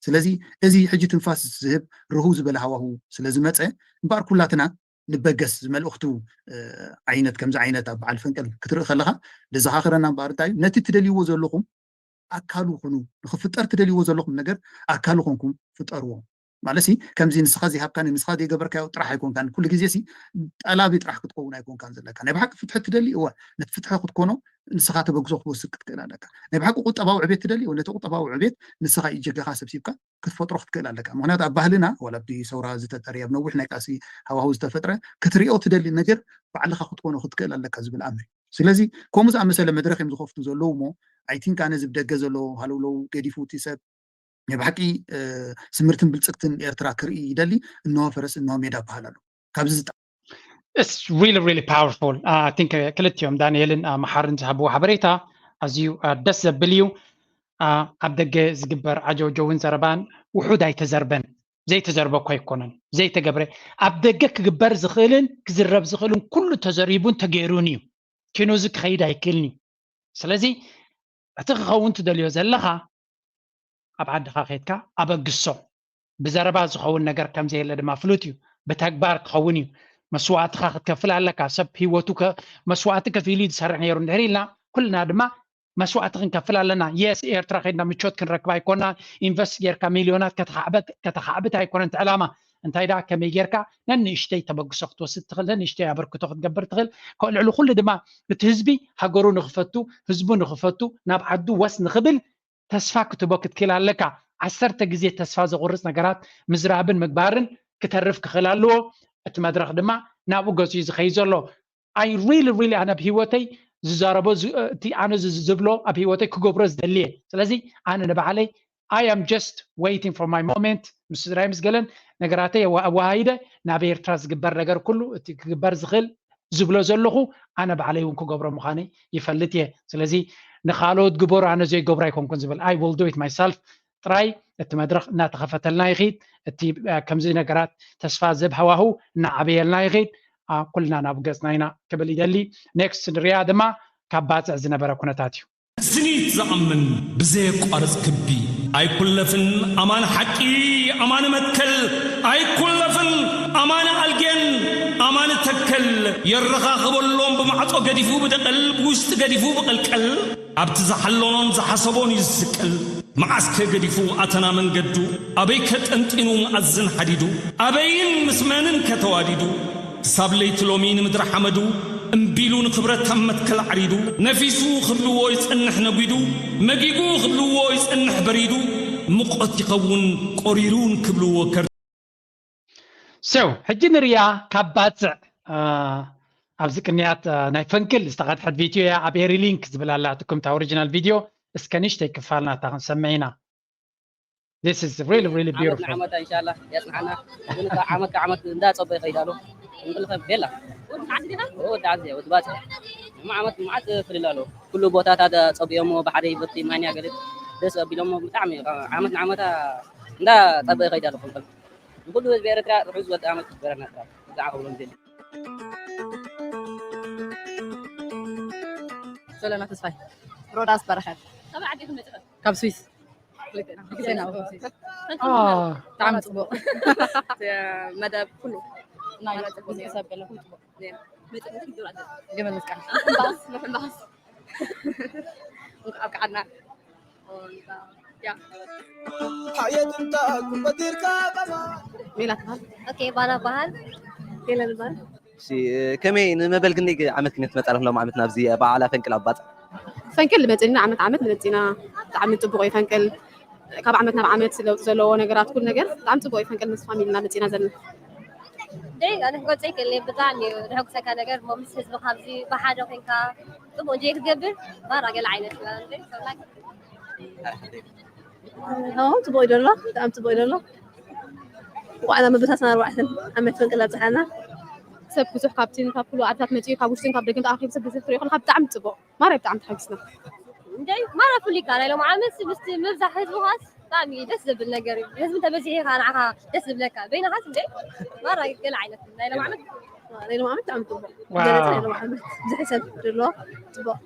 ስለዚ እዚ ሕጂ ትንፋስ ዝህብ ርህው ዝበለ ሃዋሁ ስለዝመፀ እምበኣር ኩላትና ንበገስ ዝመልእኽቱ ዓይነት ከምዚ ዓይነት ኣብ በዓል ፈንቅል ክትርኢ ከለካ ዘዘኻኽረና እምበኣር እንታይ እዩ ነቲ ትደልይዎ ዘለኹም ኣካሉ ኩኑ ንክፍጠር ትደልይዎ ዘለኹም ነገር ኣካሉ ኮንኩም ፍጠርዎ ማለት ሲ ከምዚ ንስኻ ዘይሃብካኒ ንስኻ ዘይገበርካዮ ጥራሕ ኣይኮንካን ኩሉ ግዜ ሲ ጠላቢ ጥራሕ ክትከውን ኣይኮንካን ዘለካ ናይ ብሓቂ ፍትሒ ትደሊ እወ ነቲ ፍትሒ ክትኮኖ ንስኻ ተበግሶ ክትወስድ ክትክእል ኣለካ ናይ ብሓቂ ቁጠባዊ ዕቤት ትደሊ እወ ነቲ ቁጠባዊ ዕቤት ንስኻ ኢጀጋኻ ሰብሲብካ ክትፈጥሮ ክትክእል ኣለካ ምክንያቱ ኣብ ባህልና ዋላ ኣብቲ ሰውራ ዝተጠሪ ኣብ ነዊሕ ናይ ቃሲ ሃዋሁ ዝተፈጥረ ክትሪኦ ትደሊ ነገር ባዕልኻ ክትኮኖ ክትክእል ኣለካ ዝብል ኣምር ስለዚ ከምኡ ዝኣመሰለ መድረክ እዮም ዝኸፍቱ ዘለዉ እሞ ኣይቲንክ ኣነ ዝብ ደገ ዘሎ ሃለውለው ገዲፉ እቲ ሰብ ናይ ብሓቂ ስምርትን ብልፅግትን ኤርትራ ክርኢ ይደሊ እንሆ ፈረስ እንሆ ሜዳ በሃል ኣሎ ካብዚ ዝጣ It's really, really powerful. Uh, I think uh, ክልቲኦም ዳንኤልን uh, መሓርን ዝሃብዎ ሓበሬታ ኣዝዩ uh, ደስ ዘብል እዩ። Uh, ኣብ ደገ ዝግበር ዓጀውጀውን ዘረባን ውሑድ ኣይተዘርበን። ዘይተዘርበ እኮ ኣይኮነን። ዘይተገብረ ኣብ ደገ ክግበር ዝኽእልን ክዝረብ ዝኽእልን ኩሉ ተዘሪቡን ተገይሩን እዩ። ኪኖዚ ክኸይድ ኣይክእልን እዩ። ስለዚ እቲ ክኸውን ትደልዮ ዘለኻ ኣብ ዓድኻ ከድካ ኣበግሶ። ብዘረባ ዝኸውን ነገር ከም ዘየለ ድማ ፍሉጥ እዩ። ብተግባር ክኸውን እዩ። መስዋእትኻ ክትከፍል ኣለካ። ሰብ ህይወቱ መስዋእቲ ከፊሉ እዩ ዝሰርሕ ነይሩ እንድሕር ኢልና ኩልና ድማ መስዋእቲ ክንከፍል ኣለና። የስ፣ ኤርትራ ከድና ምቾት ክንረክብ ኣይኮና፣ ኢንቨስት ጌርካ ሚልዮናት ከተኻዕበት ከተኻዕብት ኣይኮነን እቲ ዕላማ። እንታይ ደኣ፣ ከመይ ጌርካ ነንእሽተይ ተበግሶ ክትወስድ ትኽእል፣ ነንእሽተይ ኣበርክቶ ክትገብር ትኽእል። ከ- ልዕሊ ኩሉ ድማ እቲ ህዝቢ ሃገሩ ንኽፈቱ፣ ህዝቡ ንኽፈቱ፣ ናብ ዓዱ ወስ ንኽብል ተስፋ ክትቦ ክትክእል ኣለካ። ዓሰርተ ግዜ ተስፋ ዘቑርጽ ነገራት ምዝራብን ምግባርን ክተርፍ ክኽእል ኣለዎ። እቲ መድረኽ ድማ ናብኡ ገጹ እዩ ዝኸይድ ዘሎ። I really really ኣነ ኣብ ህይወተይ ዝዛረቦ ዝ- እቲ ኣነ ዝ- ዝብሎ ኣብ ህይወተይ ክገብሮ ዝደልየ። ስለዚ ኣነ ንባዕለይ I am just waiting for my moment፣ ምስ ስድራይ ምስ ገለን ነገራተይ ኣዋ- ኣወሃሂደ ናብ ኤርትራ ዝግበር ነገር ኩሉ እቲ ክግበር ዝኽእል ዝብሎ ዘለኹ ኣነ ባዕለይ እውን ክገብሮ ምዃነይ ይፈልጥ እየ። ስለዚ ንኻልኦት ግበሩ ኣነ ዘይገብሮ ኣይኮንኩን ዝብል፣ I will do it myself ጥራይ። እቲ መድረኽ እናተኸፈተልና ይኽድ፣ እቲ እ፣ ከምዚ ነገራት ተስፋ ዝህብ ሃዋሁ እናዓበየልና ይኽድ። ኣ፣ ኩልና ናብ ገጽና ኢና ክብል ይደሊ። ኔክስት ንሪኣ ድማ ካብ ባጽዕ ዝነበረ ኩነታት እዩ። ስኒት ዝኣምን ብዘየቋርጽ ክቢ ኣይኩለፍን ኣማን ሓቂ ኣማን መትከል ኣይኩለፍን ኣማን ኣልጌን ኣማን ተከል የረኻኽበሎም ብማዕጾ ገዲፉ ብደቐል ብውሽጢ ገዲፉ ብቐልቀል ኣብቲ ዝሓለኖን ዝሓሰቦን እዩ ዝስቀል መዓስከ ገዲፉ ኣተና መንገዱ ኣበይ ከጠንጢኑ ኣዝን ሓዲዱ ኣበይን ምስ መንን ከተዋዲዱ ክሳብ ለይቲ ሎሚ ንምድሪ ሓመዱ እምቢሉ ንክብረት ኣብ መትከል ዓሪዱ ነፊሱ ክብልዎ ይጸንሕ ነጒዱ መጊጉ ክብልዎ ይጸንሕ በሪዱ ምቆት ይኸውን ቆሪሩን ክብልዎ ከር ሰው ሕጂ ንርያ ካብ ባጽዕ እ፣ ኣብዚ ቅንያት እ፣ ናይ ፈንቅል ዝተቐድሐት ቪድዮ እያ ኣብ ኤሪ ሊንክ ዝብል ኣላ ትኩም እታ ኦሪጂናል ቪድዮ እስከ ንሽተይ ክፋል ናታ ክንሰምዕ ኢና This is really really ዓመት beautiful ንዓመት እንሻላ ያጽንሓና ግን ካብ ዓመት ካብ ዓመት እንዳጸበ ይኸይድ ኣሎ እንብል ከም ቤላ ወዲ ዓዚ ወዲ ባጽዕ እማ ዓመት መዓት ፍልል ኣሎ ኩሉ ቦታታት ጸቢኦሞ ብሓደ ይበቲ ማንያ ገለ ደስ ኣቢሎሞ ብጣዕሚ ዓመት ንዓመታ እንዳጸበ ይኸይድ ኣሎ ክንብል ንኩሉ ህዝቢ ኤርትራ ርሑስ ወዲ ዓመት ይግበረና ጥራይ እዛ ክብሎም ደሊ ሶለና ተስፋይ ሮዳስ በረኸት ካበይ ዓዲ ኢኹም መፂኹም? ካብ ስዊስ አ፣ ብጣዕሚ ፅቡቅ መደብ ኩሉ ናይ ሰብ ገለ ኩሉ ፅቡቅ መፂኹም ክትገብሩ ኣለኩም። ገመል መስቀል ምሕንባስ ምሕንባስ እንኳዕ ኣብቅዓና። ያ ሜላት በሃል ኦኬ ባና በሃል ሄለን በሃል እሺ ከመይ ንመበል ክንደይ ዓመት ክንደይ ትመጻ ኣለኽ ሎም ዓመት ናብዚ በዓላ ፈንቅል ኣባጽ ፈንቅል መፂና ዓመት ዓመት መፂና ብጣዕሚ ፅቡቅ እዩ ፈንቅል ካብ ዓመት ናብ ዓመት ለውጢ ዘለዎ ነገራት ኩሉ ነገር ብጣዕሚ ፅቡቅ እዩ ፈንቅል ምስ ፋሚልና መፂና ዘለና ደይ ኣነ ክገልፀ ይክእል እየ ብጣዕሚ እዩ ዘሐጉሰካ ነገር እሞ ምስ ህዝቢ ካብዚ ብሓደ ኮንካ ፅቡቅ እንጀ ክትገብር ማራ ገለ ዓይነት ይበሃል እንዴ ሰብላይ ኦ ፅቡቅ እዩ ዘሎ ብጣዕሚ ፅቡቅ እዩ ዘሎ እንኳዕ ናብ መበታትና ኣርባዕተን ዓመት ፈንቅል ኣብፅሓና ሰብ ብዙሕ ካብቲ ካብ ኩሉ ዓድታት መፂኡ ካብ ውሽጥን ካብ ደገን ተኣኪቡ ሰብ ብዙሕ ትሪኦ ከለካ ብጣዕሚ ፅቡቅ ማራ ብጣዕሚ ተሓጊስና እንደይ ማራ ፍሉይ ካ ናይ ሎም ዓመት ምስቲ ምብዛሕ ህዝቢ ኳስ ብጣዕሚ ደስ ዘብል ነገር እዩ ህዝቢ እንተበዚሑ ኢኻ ንዓኻ ደስ ዝብለካ በይንኻስ እንደይ ማራ ገለ ዓይነት ናይ ሎም ዓመት ናይ ሎም ዓመት ብጣዕሚ ፅቡቅ ዋው። ዝበለፀ ናይ ሎም ዓመት ዝሕሰብ ዘሎ ፅቡቅ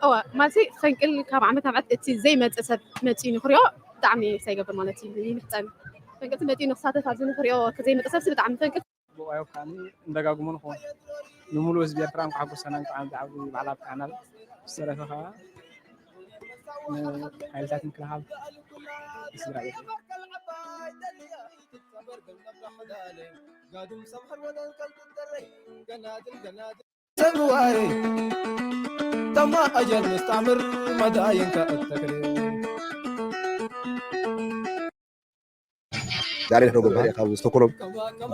እወ ማለት ፈንቅል ካብ ዓመት ናብ ዓመት እቲ ዘይመፀ ሰብ መፂኡ ንክሪኦ ብጣዕሚ ሳይገብር ማለት እዩ ይምሕፀን ፈንቅልቲ መፂኡ ንክሳተፍ ኣብዚ ንክሪኦ ከዘይመፀ ሰብሲ ብጣዕሚ ፈንቅል ብቑ ኣይወካኒ እንደጋግሞ ንኸውን ንምሉእ ህዝቢ ኤርትራ እንኳዕ ሓጎሰና እንኳዕ ኣብዚ ዓቢ በዓል ኣብቅዓና ዝተረፈ ከዓ ንሓይልታት ምክልኻል ንስድራ ቤት ሰብዋይ ተማ ኣጀር ምስተዕምር መዳይንካ እተክል ዛሬ ነው ገባህ ካብ ስቶኮሎም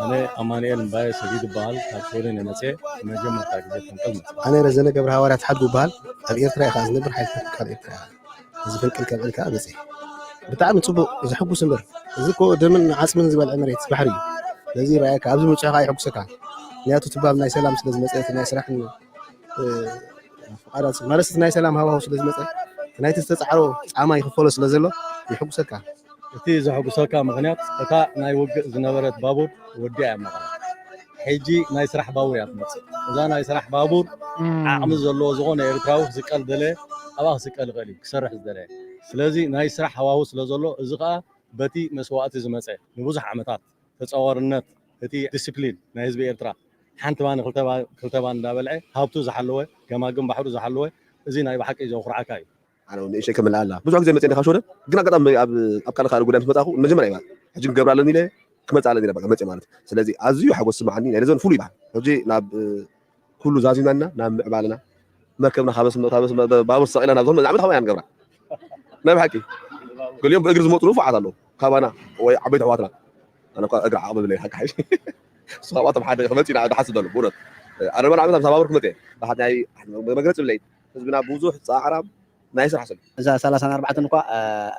ኣነ ኣማንኤል እምባየ ሰጊድ ይበሃል ካብ ሽወደን እየ መፅየ መጀመርታ ግዜ ፈንቅል መፅእ ኣነ ረዘነ ገብረ ሃዋርያት ሓድጉ ይበሃል ኣብ ኤርትራ ኢኻ ዝነብር ሓይልታት ካብ ኤርትራ እዚ ፈንቅል ከብዕል ከዓ መፅእ ብጣዕሚ ፅቡቅ ዘሐጉስ እምበር እዚ እኮ ደምን ዓፅምን ዝበልዐ መሬት ባሕሪ እዩ ነዚ ይረኣየካ ኣብዚ ምብፅሑ ከዓ የሐጉሰካ ምክንያቱ ትባብ ናይ ሰላም ስለዝመፀ እቲ ናይ ስራሕን ፍቓዳት ማለት ናይ ሰላም ሃዋሁ ስለዝመፀ ናይቲ ዝተፃዕሮ ፃማ ይኽፈሎ ስለዘሎ ይሕጉሰካ እቲ ዘሐጉሰካ ምኽንያት እታ ናይ ውግእ ዝነበረት ባቡር ወዲኣ እያ መቐለ ሕጂ ናይ ስራሕ ባቡር እያ ትመፅእ እዛ ናይ ስራሕ ባቡር ዓቕሚ ዘለዎ ዝኾነ ኤርትራዊ ክስቀል ዝደለየ ኣብኣ ክስቀል ይኽእል እዩ ክሰርሕ ዝደለየ ስለዚ ናይ ስራሕ ሃዋሁ ስለዘሎ እዚ ከዓ በቲ መስዋእቲ ዝመፀ ንብዙሕ ዓመታት ተፃዋርነት እቲ ዲስፕሊን ናይ ህዝቢ ኤርትራ ሓንቲ ባኒ ክልተ ባኒ እንዳበልዐ ሃብቱ ዝሓለወ ገማግም ባሕሩ ዝሓለወ እዚ ናይ ብሓቂ ዘኹርዓካ እዩ ኣነ ንእሽተይ ከመልኣ ኣላ። ብዙሕ ግዜ መፅእ ዲኻ ሸወደን? ግን ኣጋጣሚ ኣብ ኣብ ካልእ ካልእ ጉዳይ ምስ መፃኹ መጀመርያ ይበሃል። ሕጂ ክገብር ኣለኒ ኢለ ክመፅእ ኣለኒ ኢለ በቃ መፅእ ማለት። ስለዚ ኣዝዩ ሓጎስ ዝስምዓኒ ናይ ነዘን ፍሉይ ይበሃል። ሕጂ ናብ ኩሉ ዛዚምናና ናብ ምዕባለና መርከብና ካብ ኣስመ- ካብ ኣስመ- ባቡር ሰቂላ ናብ ዝኾነ ዓመት ካብና ንገብራ ናይ ብሓቂ ገሊኦም ብእግሪ ዝመፁ ንፉዓት ኣለዉ ካባና ወይ ዓበይቲ ኣሕዋትና ኣነ እኳ እግሪ ዓቕሚ ብለይ ሓቂ ሓይሽ ንሱ ካብኣቶም ሓደ ክመፅእ ኢና ዝሓስብ ዘሎ ብእውነት ኣነ ድማ ንዓመት ኣብ ሳባብር ክመፅእ እየ ብሓት ናይ መግለፂ ብለይ ህዝብና ብዙሕ ፃዕራም ናይ ስራሕ ሰብ እዛ ሰላሳን ኣርባዕተን እኳ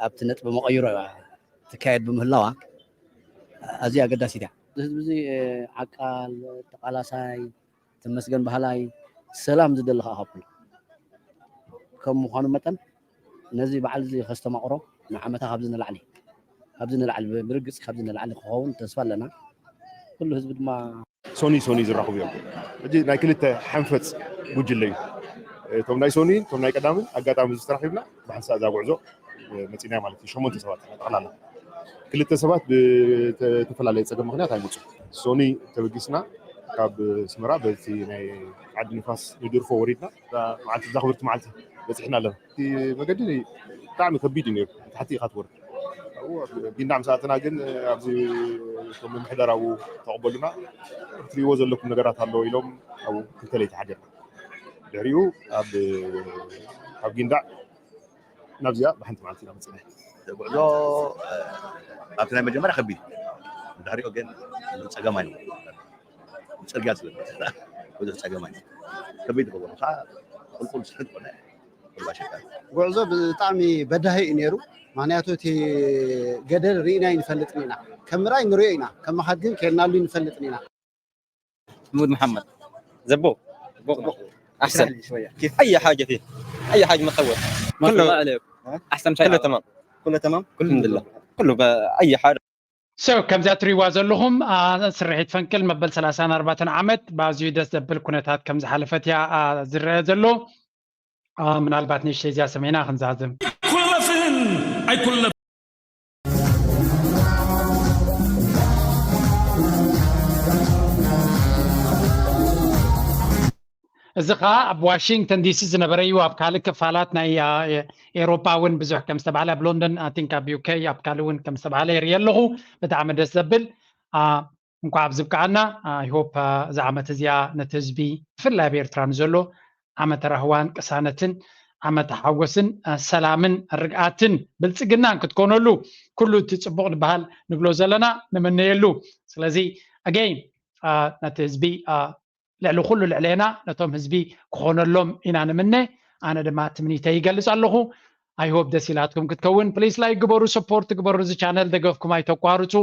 ኣብቲ ነጥቢ መቐይሮ እያ ትካየድ ብምህላዋ ኣዝያ ኣገዳሲት እያ። እዚ ህዝቢ እዚ ዓቃል ተቓላሳይ ተመስገን በሃላይ ሰላም ዝደሊ ከዓ ካብ ኩሉ ከም ምዃኑ መጠን ነዚ በዓል እዚ ከስተማቕሮ ንዓመታ ካብዚ ንላዕሊ ካብዚ ንላዕሊ ብርግፅ ካብዚ ንላዕሊ ክኸውን ተስፋ ኣለና። ኩሉ ህዝቢ ድማ ሶኒ ሶኒ ዝራኸቡ እዮም። ሕጂ ናይ ክልተ ሓንፈፅ ጉጅለ እዩ። እቶም ናይ ሶኒን እቶም ናይ ቀዳምን ኣጋጣሚ እዚ ተራኺብና ብሓንሳእ እዛ ጉዕዞ መፂና ማለት እዩ። ሸሞንተ ሰባት ጠቕላላ ክልተ ሰባት ብተፈላለየ ፀገም ምክንያት ኣይመፁ። ሶኒ ተበጊስና ካብ ስመራ በቲ ናይ ዓዲ ንፋስ ንድርፎ ወሪድና መዓልቲ እዛ ክብርቲ መዓልቲ በፂሕና ኣለና። እቲ መገዲ ብጣዕሚ ከቢድ እዩ ነይሩ። ታሕቲ ኢኻ ትወርድ። ኣብኡ ኣብ ጊንዳዕ ምስ ኣተና ግን ኣብዚ እቶም ምምሕዳር ኣብኡ ተቐበሉና። ክትሪእዎ ዘለኩም ነገራት ኣሎ ኢሎም ኣብኡ ክልተ ለይቲ ሓዲርና። ድሕሪኡ ኣብ ኣብ ጊንዳዕ ናብዚኣ ብሓንቲ መዓልቲ ኢና መፅና። ጉዕዞ ኣብቲ ናይ መጀመርያ ከቢድ ድሕሪኡ ግን ጸገም ኣይነበረ። ፅርግያ ስለ ብዙሕ ጸገም ኣይነበረ። ከቢድ ዝገበሩ ከዓ ቁልቁል ስሕት ኮነ። ጉዕዞ ብጣዕሚ በዳሂ እዩ ነይሩ። ምክንያቱ እቲ ገደል ርኢና ይንፈልጥን ኢና። ከም ምርኣይ ንሪኦ ኢና፣ ከም ምኻድ ግን ከይድናሉ ይንፈልጥን ኢና። محمود محمد زبو أحسن كيف أي حاجة فيه أي حاجة متطور كله عليك أحسن شيء كله تمام كله تمام الحمد لله كله بأي حاجة ሰብ ከምዚኣ ትሪእዋ ዘለኹም ስርሒት ፈንቅል መበል ሰላሳን ኣርባዕተን ዓመት ብኣዝዩ ደስ ዘብል ኩነታት ከም ዝሓለፈት እያ ዝረአ ዘሎ። ምናልባት ንእሽተይ እዚኣ ሰሚዕና ክንዛዝም። እዚ ከዓ ኣብ ዋሽንግተን ዲሲ ዝነበረ እዩ። ኣብ ካልእ ክፋላት ናይ ኤሮፓ እውን ብዙሕ ከም ዝተባህለ ኣብ ሎንደን ኣቲንክ ኣብ ዩኬ ኣብ ካልእ እውን ከም ዝተባህለ ይርኢ ኣለኹ። ብጣዕሚ ደስ ዘብል እንኳዕ ኣብ ዝብቃዓና። ይሆፕ እዛ ዓመት እዚኣ ነቲ ህዝቢ ብፍላይ ኣብ ኤርትራ ንዘሎ ዓመተ ራህዋን ቅሳነትን ዓመተ ሓጎስን ሰላምን ርግኣትን ብልፅግናን ክትኮነሉ ኩሉ እቲ ፅቡቕ ዝበሃል ንብሎ ዘለና ንምነየሉ። ስለዚ ኣገይን ነቲ ህዝቢ ልዕሊ ኩሉ ልዕሌና ነቶም ህዝቢ ክኾነሎም ኢና ንምነ። ኣነ ድማ ትምኒተይ ይገልፅ ኣለኹ። ኣይሆፕ ደስ ኢላትኩም ክትከውን ፕሊስ ላይክ ግበሩ፣ ሰፖርት ግበሩ፣ እዚ ቻነል ደገፍኩም ኣይተቋርፁ።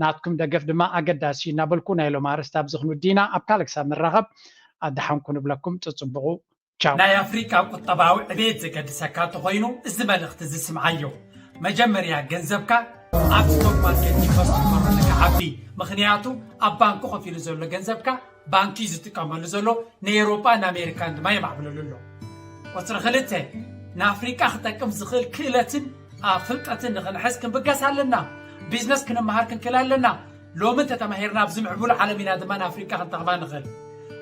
ናትኩም ደገፍ ድማ ኣገዳሲ እዩ እናበልኩ ናይ ሎም ኣርስቲ ኣብዚ ክንውዲ ኢና። ኣብ ካልእ ክሳብ ንራኸብ ኣደሓንኩ ንብለኩም። ፅፅብቑ ቻው። ናይ ኣፍሪቃ ቁጠባዊ ዕቤት ዘገድሰካ እንተኾይኑ እዚ መልእኽቲ እዚ ስምዓዮ። መጀመርያ ገንዘብካ ኣብ ስቶክ ማርኬት ኢንቨስት ግበሮ ንክዓቢ። ምኽንያቱ ኣብ ባንኪ ኮፍ ኢሉ ዘሎ ገንዘብካ ባንኪ እዩ ዝጥቀመሉ ዘሎ፣ ንኤውሮጳን ኣሜሪካን ድማ የማዕብለሉ ኣሎ። ቁፅሪ ክልተ፣ ንኣፍሪቃ ክጠቅም ዝኽእል ክእለትን ፍልጠትን ንኽንሕዝ ክንብገስ ኣለና። ቢዝነስ ክንመሃር ክንክእል ኣለና። ሎሚ እንተተማሂርና ኣብዚ ምዕቡል ዓለም ኢና ድማ ንኣፍሪቃ ክንጠቕማ ንኽእል።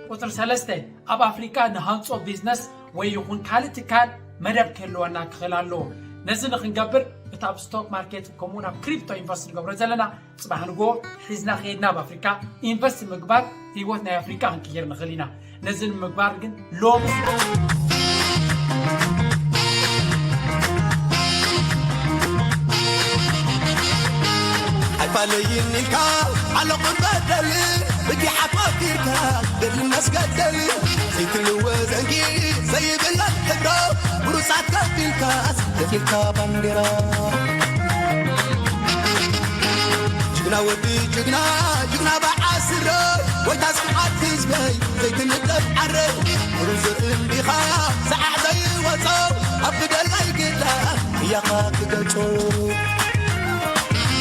ቁፅሪ ሰለስተ፣ ኣብ ኣፍሪቃ ንሃንጾ ቢዝነስ ወይ ይኹን ካልእ ትካል መደብ ክህልወና ክኽእል ኣለዎ። ነዚ ንኽንገብር እቲ ኣብ ስቶክ ማርኬት ከምኡውን ኣብ ክሪፕቶ ኢንቨስት ንገብሮ ዘለና ፅባሕ ንግሆ ሒዝና ከይድና ኣብ ኣፍሪካ ኢንቨስት ምግባር ህይወት ናይ ኣፍሪካ ክንቅይር ንኽእል ኢና። ነዚ ንምግባር ግን ሎሚ ኣይፋለይን ኢልካ ዓለቑ በደል ብጊሓ ፈኪርካ ገድሊ መስገደል ዘይትልወ ዘንጊ ዘይብለን ሕድሮ ብሩሳት ከፊልካስ ከፊልካ ባንዲራ ጅግና ወዲ ጅግና ጅግና በዓል ስረ ወይታ ስብሓት ህዝበይ ዘይትንጠፍ ዓረ ሩዝ እንዲኻ ሰዓዕ ዘይወጾ ኣብ ግደላይ ግዳ እያኻ ክገልጾ